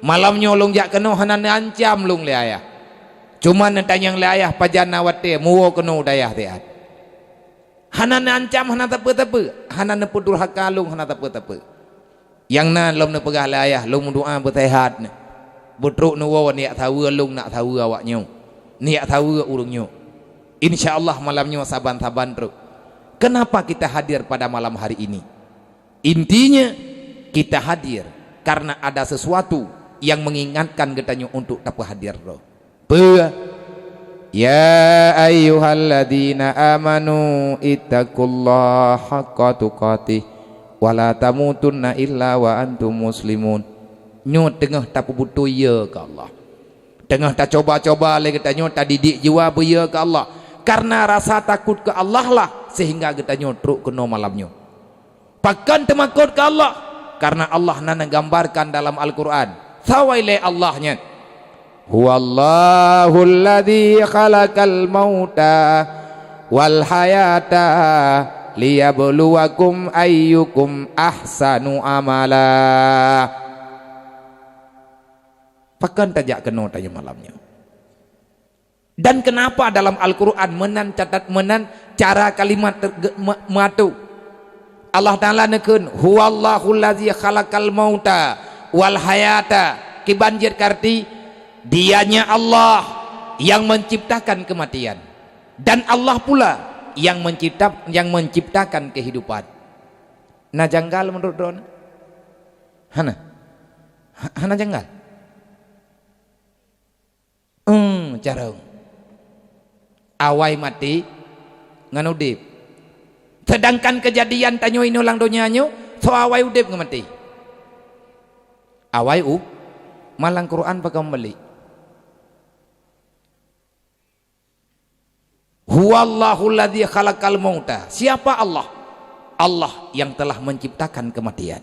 malam nyoe lôn jak keunoe hana neuancam lôn lé ayah. Cuma neutanyong lé ayah pajan na watèe muwoe keunoe u dayah siat. Hana neuancam, hana sapeue-sapeue, hana neupeudurhaka lôn, hana sapeue-sapeue. Nyang na lom neupeugah lé ayah, lôn meudoa beuseuhat nyoe. Beutrok neuwoe neujak saweue lôn, neujak saweue awak nyoe. Neujak saweue ureueng nyoe. Insya Allah malam nyoe saban-saban trok. Kenapa kita hadir pada malam hari ini? Intinya, kita hadir karena ada sesuatu yang mengingatkan geutanyoe untuk tapeuhadir droe. Peue? Ya ayyuhalladzina amanu ittaqullaha haqqa tuqatih wa la tamutunna illa wa antum muslimun. Nyoe teungoh tapeubeutôi ye keu Allah. Teungoh tacoba-coba lé geutanyoe, tadidik jiwa beu ye keu Allah. Karena rasa takot keu Allah lah sehingga geutanyoe trok keunoe malam nyoe. Pakon teumakot keu Allah? Karena Allah na neugambarkan dalam Al-Qur'an. Soe lé Allah nyan? Huwallahul ladzi khalaqal mauta wal hayata liyabluwakum ayyukum ahsanu amala. Pakon tajak keunoe tanyoe malam nyoe? Dan kenapa dalam Al-Qur'an meunan catat, meunan cara kalimat ter-, ge-, me-, meuatô? Allah Ta'ala neukheun, "Huwallahul ladzi khalaqal mauta wal hayata." Kiban jeuet kareuti, Dianya Allah yang menciptakan kematian, dan Allah pula yang mencipta-, yang menciptakan kehidupan. Na janggal meunurot droeneuh? Hana. Ha-, hana janggal. Eum, carông. Awai maté ngon udép. Seudangkan keujadian tanyoe inoe lam donya nyoe, soe awai udép ngon maté? Awai u-, malam Quran pakon meulik. Huwallahul ladzi khalaqal mauta. Siapa Allah? Allah yang telah menciptakan kematian.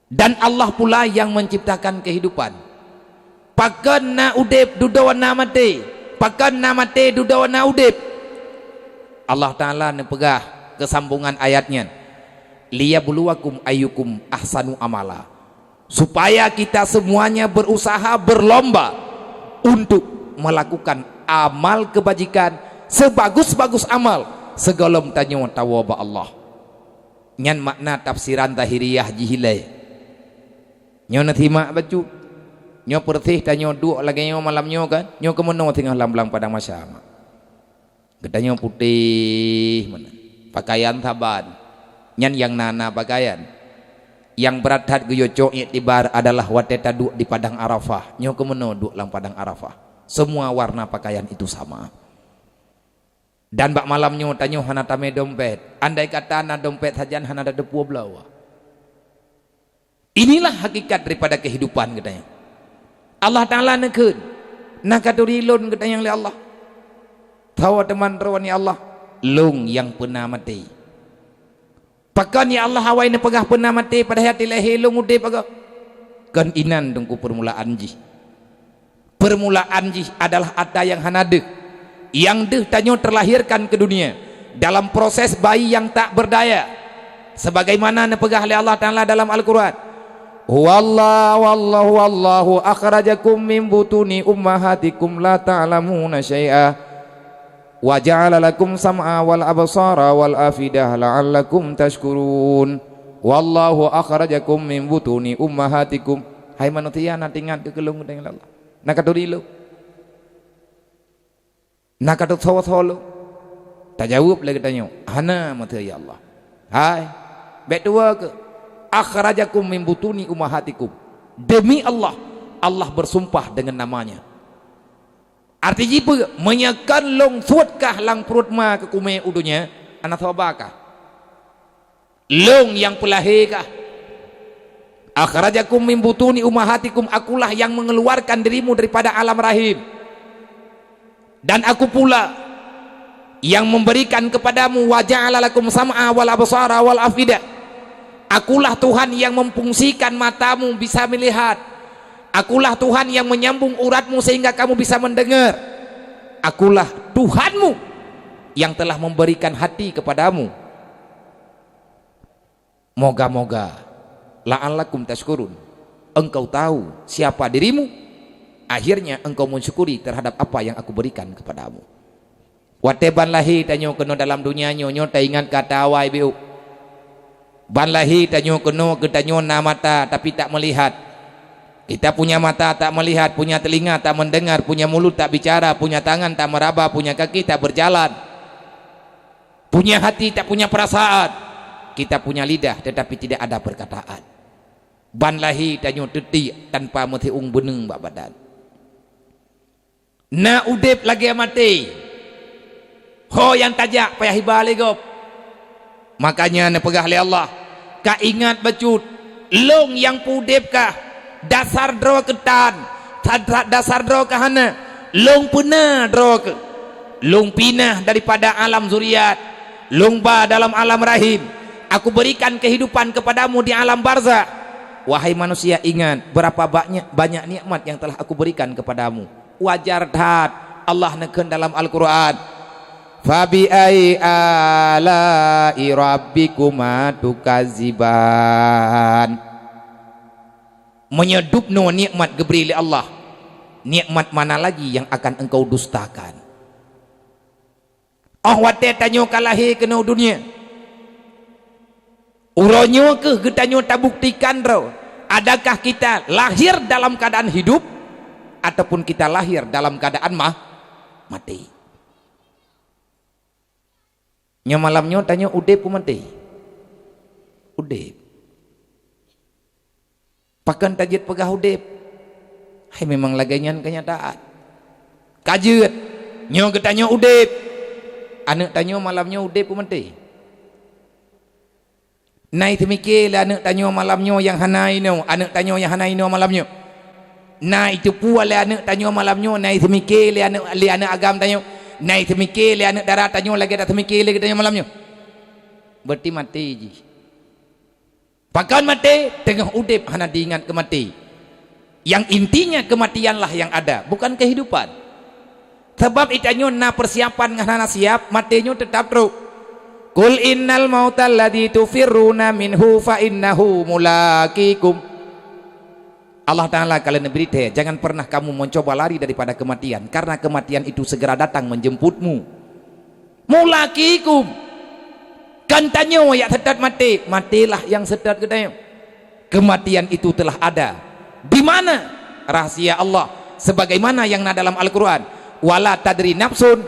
Dan Allah pula yang menciptakan kehidupan. Pakon na udép dudoe na maté? Pakon na maté dudoe na udép? Allah Ta'ala neupeugah keusambongan ayat nyan, "Liyabluwakum ayyukum ahsanu amala." Supaya kita semuanya berusaha, berlomba untuk melakukan amal kebajikan, sebagus-bagus amal, sigohlom tanyoe tawoe bak Allah. Nyan makna tafsiran zahiriyah jih ilèe. Nyoe neusimak bacut. Nyoe peureuseh tanyoe duek lagèe nyoe malam nyoe kan? Nyoe keumeunoe singoh lam blang padang mahsyar. Geutanyoe putéh meunan. Pakaian saban. Nyan nyang na-na pakaian. Nyang brat that geuyue cok iktibar adalah watée taduek di padang Arafah. Nyoe keumeunyoe duek lam padang Arafah, semua warna pakaian itu sama. Dan bak malam nyoe tanyoe hana tamé dompet. Andai kata na dompet sajan hana tateupeue bloe. Inilah hakikat daripada kehidupan geutanyoe. Allah Taala neukheun, "Na katuri lôn geutanyoe lé Allah?" Tho teuma droe, "Ya Allah, lôn nyang peuna maté." Pakon ya Allah awai neupeugah peuna maté padahai até lahé lôn udeb agam? Kon inan teungku peurmulaan jih. Peurmulaan jih adalah ata nyang hana deuh. Nyang deuh tanyoe teulahirkan keu dunia dalam proses bayi nyang tak beurdaya. Sebagaimana neupeugah lé Allah Taala dalam Al-Qur'an, "Huwallahu, wallahu, wallahu akhrajakum min butuni ummahatikum la ta'lamuna syai'a." "Wa ja'ala lakum sam'a wal absara wal afidah la'allakum tashkurun. Wallahu akhrajakum min butuni ummahatikum." Hai manusia, na teuingat keu lôn, kheun Allah. Na katuri lôn? Na katutho-tho lôn? Tajaweueb lé geutanyoe, "Hana, meuteue ya Allah." Hai, bék tuwoe keuh. "Akhrajakum min butuni ummahatikum." Demi Allah, Allah bersumpah dengan namanya. Arti jih peue? Meunyoe kon lôn suet kah lam pruet ma keukumé u donya, hana soe ba kah. Lôn nyang peulahé kah. "Akhrajakum min butuni ummahatikum," Akulah yang mengeluarkan dirimu daripada alam rahim. "Dan Aku pula yang memberikan kepadamu, wa ja'ala lakum sam'a wal absara wal afidah." Akulah Tuhan yang memfungsikan matamu bisa melihat. Akulah Tuhan yang menyambung uratmu sehingga kamu bisa mendengar. Akulah Tuhanmu yang telah memberikan hati kepadamu. Moga-moga, la'allakum tashkurun, engkau tahu siapa dirimu, akhirnya engkau mensyukuri terhadap apa yang Aku berikan kepadamu. Watée ban lahé tanyoe keunoe dalam dunia nyoe, nyoe taingat keu ata awai biôh. Ban lahé tanyoe keunoe geutanyoe na mata tapi tak melihat. Kita punya mata tak melihat, punya telinga tak mendengar, punya mulut tak bicara, punya tangan tak meraba, punya kaki tak berjalan, punya hati tak punya perasaan. Kita punya lidah tetapi tidak ada perkataan. Ban lahé tanyoe teutiek tanpa meusiueng beuneueng bak badan. Na udeb lagée maté. Ho nyang tajak payah iba lé gob. Makanya neupeugah lé Allah, "Ka ingat bacut, Lôn nyang peuudeb kah, dasar droe keuh tan, sa-, dasar droe keuh hana. Lôn peuna droe keuh. Lôn pinah daripada alam zuriat, Lôn ba dalam alam rahim. Aku berikan kehidupan kepadamu di alam barzakh." Wahai manusia, ingat berapa banyak, banyak nikmat yang telah Aku berikan kepadamu. Wajar that Allah neukheun dalam Al-Qur'an, "Fabi ayyi ala'i rabbikuma tukadziban." Meunyoe dubnoe nikmat geubri lé Allah, nikmat mana lagi yang akan engkau dustakan? Óh watée tanyoe ka lahé keunoe u dunia, uroe nyoe kheueh geutanyoe tabuktikan droe, adakah kita lahir dalam keadaan hidup ataupun kita lahir dalam keadaan ma-, maté. Nyoe malam nyoe tanyoe udeb peue maté? Udeb. Pakon tajeuet peugah udeb? Hai, memang lagée nyan keunyataan. Ka jeuet, nyoe geutanyoe udeb. Aneuëk tanyoe malam nyoe udeb peue maté? Na iseumiké lé aneuëk tanyoe malam nyoe nyang hana inoe, aneuëk tanyoe nyang hana inoe malam nyoe? Na iteupeue lé aneuëk tanyoe malam nyoe, na iseumiké lé aneuëk, lé aneuëk agam tanyoe? Na iseumiké lé aneuëk dara tanyoe lagée taseumiké lé geutanyoe malam nyoe? Berarti maté jih. Pakon maté? Teungoh udeb hana diingat keu maté. Yang intinya kematianlah yang ada, bukan kehidupan. Sabab geutanyoe na persiapan ngon hana siap, maté nyoe teutap trok. "Qul innal mautal ladzi tufirruna minhu fa innahu mulaqikum." Allah Taala ka lheueh neubri thée, "Jangan pernah kamu mencoba lari daripada kematian, karena kematian itu segera datang menjemputmu." Mulaqikum. Kon tanyoe nyang seutôt maté, matélah nyang seutôt geutanyoe. Kematian itu telah ada. Di mana? Rahasia Allah. Sebagaimana yang na dalam Al-Qur'an, "Wala tadri nafsun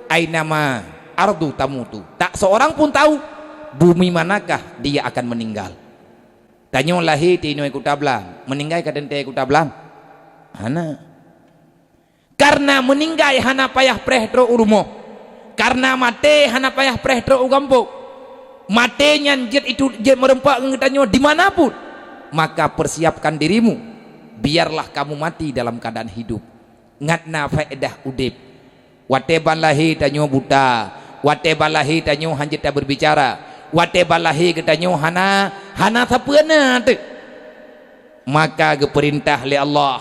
ainama ardu tamutu." Tak seorang pun tahu bumi manakah dia akan meninggal. Tanyoe lahé teuinong kuta blang, meuninggai ka teuntée kuta blang? Hana. Kareuna meuninggai hana payah preh trok u rumoh. Kareuna maté hana payah preh trok u gampông. Maté nyan jeuet itu, jeuet meureumpok ngon geutanyoe di mana pun. Maka persiapkan dirimu, biarlah kamu mati dalam keadaan hidup. Ngat na faedah udeb. Watée ban lahé tanyoe buta, watée ban lahé tanyoe hana jeuet tabeurbicara, watée ban lahé geutanyoe hana, hana sapeue na teuk. Maka geupeurintah lé Allah,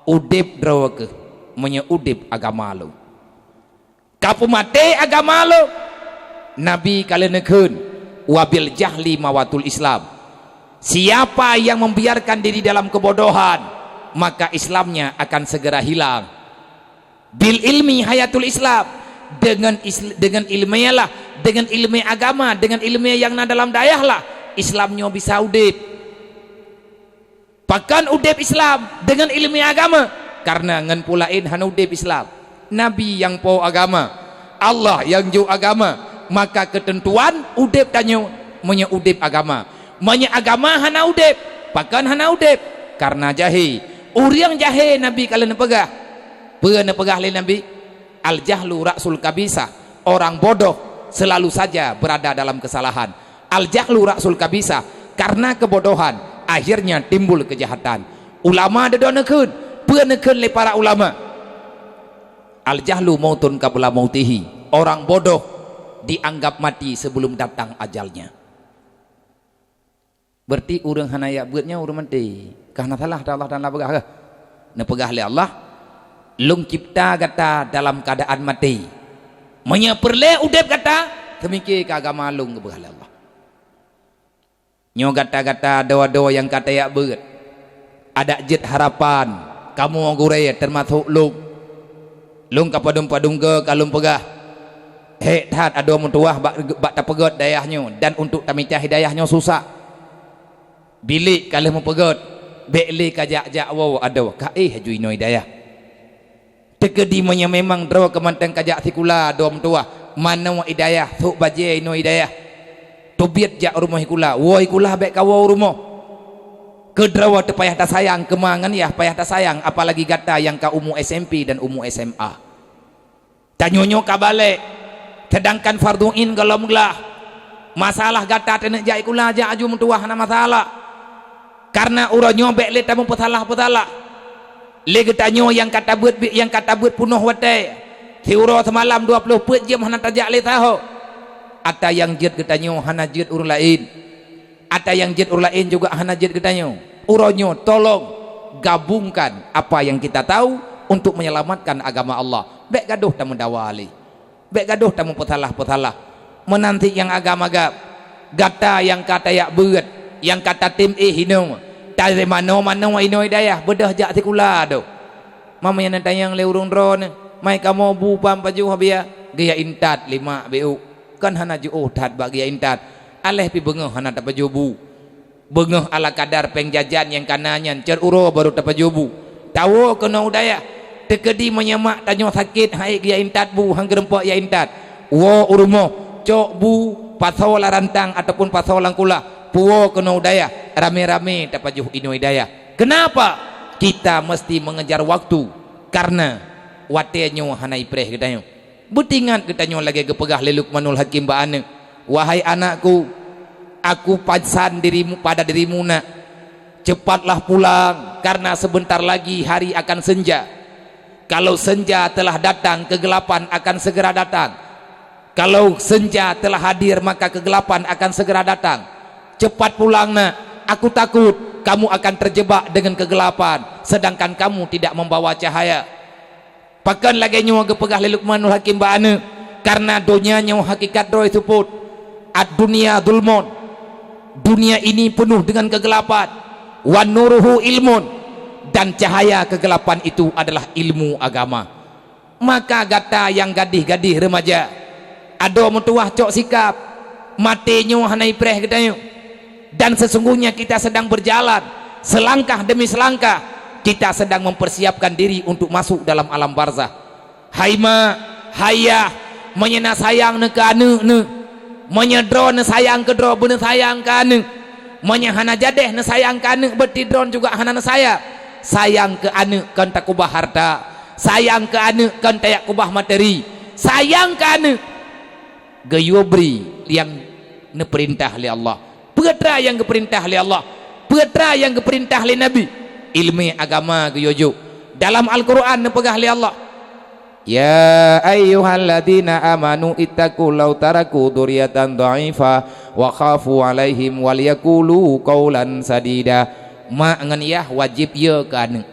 udeb droe kheueh, meunyoe udeb agama lôn. Ka peumaté agama lôn, Nabi ka lheueh neukheun, "Wabil jahli mawatul Islam." Siapa yang membiarkan diri dalam kebodohan, maka Islamnya akan segera hilang. "Bil ilmi hayatul Islam." Dengan is-, dengan ilmu lah, dengan ilmu agama, dengan ilmu yang na dalam dayah lah, Islam nyoe bisa udeb. Pakon udeb Islam? Dengan ilmu agama. Kareuna ngon peue laén hana udeb Islam. Nabi nyang po agama, Allah nyang jok agama, maka keuteuntuan udeb tanyoe meunyoe udeb agama. Meunyoe agama hana udeb, pakon hana udeb? Kareuna jahé. Ureuëng jahé Nabi ka lheueh neupeugah. Peue neupeugah lé Nabi? "Al-jahlu ra'sul kabisah." Orang bodoh selalu saja berada dalam kesalahan. "Al-jahlu ra'sul kabisah." Karena kebodohan, akhirnya timbul kejahatan. Ulama dudoe neukheun, peue neukheun lé para ulama? "Al-jahlu mautun qabla mautihi." Orang bodoh dianggap mati sebelum datang ajalnya. Berarti ureuëng hana jak beuet nyoe ureuëng maté. Ka hana salah, Allah Taala peugah kah? Neupeugah lé Allah, "Lôn cipta gata dalam keadaan maté. Meunyoe peureulée udeb gata, seumike keu agama lôn," geupeugah lé Allah. Nyoe gata-gata droe-droe nyang ka tajak beuet, adak jeuet harapan kamoe gurée teumasok lôn. Lôn ka padum-padum goe ka lôn peugah, hék that adoe meutuwah bak, bak tapeugét dayah nyoe dan untuk tamicah dayah nyoe susah. Bilék ka lheueh meupeugét, bék lé ka jak-jak woe adoe, ka éh aju inoe dayah. Teukeudi meunyoe memang droe keumantong ka jak sikula adoe meutuwah, manoe i dayah, sôk bajée inoe i dayah. Teubiet jak rumoh sikula, woe sikula bék kawoe u rumoh. Keu droe teuh payah tasayang, keuma ngon yah payah tasayang, apalagi gata nyang ka umu S M P dan umu S M A. Tanyoe nyoe ka balek, seudangkan fardhu ain gohlom glah. Masalah gata teuneuk jak sikula, jak aju meutuwah hana masalah. Kareuna uroe nyoe bék lé tameupeusalah-peusalah. Lé geutanyoe nyang ka tabeuet bi-, nyang ka tabeuet peunoh watée, siuroe seumalam dua ploh peuet jeuem hana tajak lé saho. Ata nyang jeuet geutanyoe hana jeuet ureuëng laén. Ata nyang jeuet ureuëng laén juga hana jeuet geutanyoe. Uroe nyoe tolong gabungkan apa yang kita tahu untuk menyelamatkan agama Allah. Bék gadoh tameudawa lé. Bék gadoh tameupeusalah-peusalah. Meunan cit nyang agam-agam, gata nyang ka tajak beuet, nyang ka tatem éh inoe, tarimano-mano inoe dayah, beudôh jak sikula doh. Mamai na tanyong lé ureuëng droeneuh, "Mai kamoe bu pam pajoh biya?" Geujak intat lé mak bék u. Kan hana jiôh that bak geujak intat. Aléh pi beungoh hana tapajoh bu. Beungoh ala kadar péng jajan nyang kana nyan, cot uroe barô tapajoh bu. Tawoe keunoe u dayah. Teukeudi meunyoe mak tanyoe sakét, han ék geujak intat bu, han geurumpok jak intat. Woe u rumoh, cok bu, pasoe lam rantang ataupun pasoe lam kulah, puwoe keunoe u dayah, ramé-ramé tapajoh inoe dayah. Kenapa? Kita mesti mengejar waktu, karena watée nyoe hana ipreh geutanyoe. Beutingat geutanyoe lagée geupeugah lé Luqmanul Hakim bak aneuëk, "Wahai anakku, aku pesan dirimu, pada dirimu nak, cepatlah pulang, karena sebentar lagi hari akan senja. Kalau senja telah datang, kegelapan akan segera datang. Kalau senja telah hadir, maka kegelapan akan segera datang. Cepat pulang nak, aku takut kamu akan terjebak dengan kegelapan, sedangkan kamu tidak membawa cahaya." Pakon lagée nyoe geupeugah lé Luqmanul Hakim bak aneuëk? Karena donya nyoe hakikat droe seupôt. "Ad-dunya zulmun." Dunia ini penuh dengan kegelapan. "Wa nuruhu ilmun." Dan cahaya kegelapan itu adalah ilmu agama. Maka gata nyang gadih-gadih remaja, adoe meutuwah cok sikap, maté nyoe hana ipreh geutanyoe. Dan sesungguhnya kita sedang berjalan, selangkah demi selangkah, kita sedang mempersiapkan diri untuk masuk dalam alam barzah. Hai mak, hai yah, meunyoe na sayang neuh keu aneuëk neuh, meunyoe droe neusayang keu droe, beuneusayang keu aneuëk, Meunyoe hana jadeh neusayang keu aneuk, berarti droe juga hana neusayang. Sayang keu aneuk kon takubah harta, sayang keu aneuk kon tajak kubah materi, sayang keu aneuk geuyue bri nyang neupeurintah lé Allah. Peue teuma nyang geupeurintah lé Allah? Peue teuma nyang geupeurintah lé Nabi? Ileumèe agama geuyue jok. Dalam Al-Qur'an neupeugah lé Allah, "Ya ayyuhalladzina amanu ittaqu law taraku dzurriyyatan dha'ifatan wa khafu 'alaihim wal yaqulu qaulan sadida." Mak ngon yah wajéb yö keu aneuk.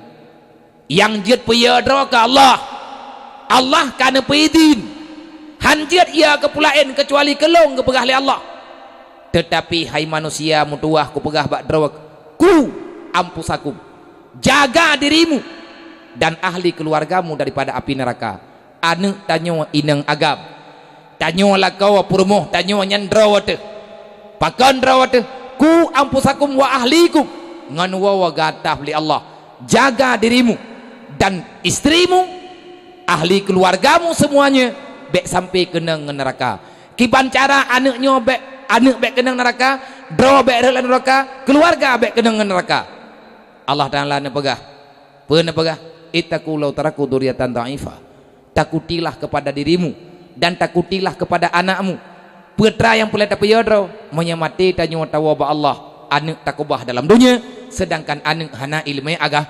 Nyang jeuet peuyö droe keu Allah. Allah ka neupeuidhin. Han jeuet yö keu peue laén keucuali keu lôn, geupeugah lé Allah. Teutapi hai manusia meutuwah, kupeugah bak droe, "Ku anfusakum," jaga dirimu dan ahli keuluwargamu daripada api neuraka. Aneuk tanyoe inong agam. Tanyoe lakoe peurumoh tanyoe nyan droe teuh. Pakon droe teuh? "Ku anfusakum wa ahlikum," ngon woe gata lé Allah. Jaga dirimu dan istrimu, ahli keuluwargamu seumuanya, bék sampai keunong ngon neuraka. Kiban cara aneuk nyoe bék, aneuk bék keunong neuraka, droe bék rhot lam neuraka, keuluwarga bék keunong ngon neuraka? Allah Taala neupeugah, peue neupeugah? "Ittaqu law taraku dzurriyyatan dha'ifatan." Takutilah kepada dirimu dan takutilah kepada anakmu. Peue teuma nyang peureulèe tapeuyö droe? Meunyoe maté tanyoe tawoe bak Allah, aneuk takubah dalam donya, seudangkan aneuk hana ileumèe aga-,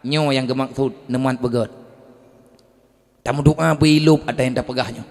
nyoe nyang geumaksud neumat beugöt. Tameudoa beu ilôb ata nyang tapeugah nyoe.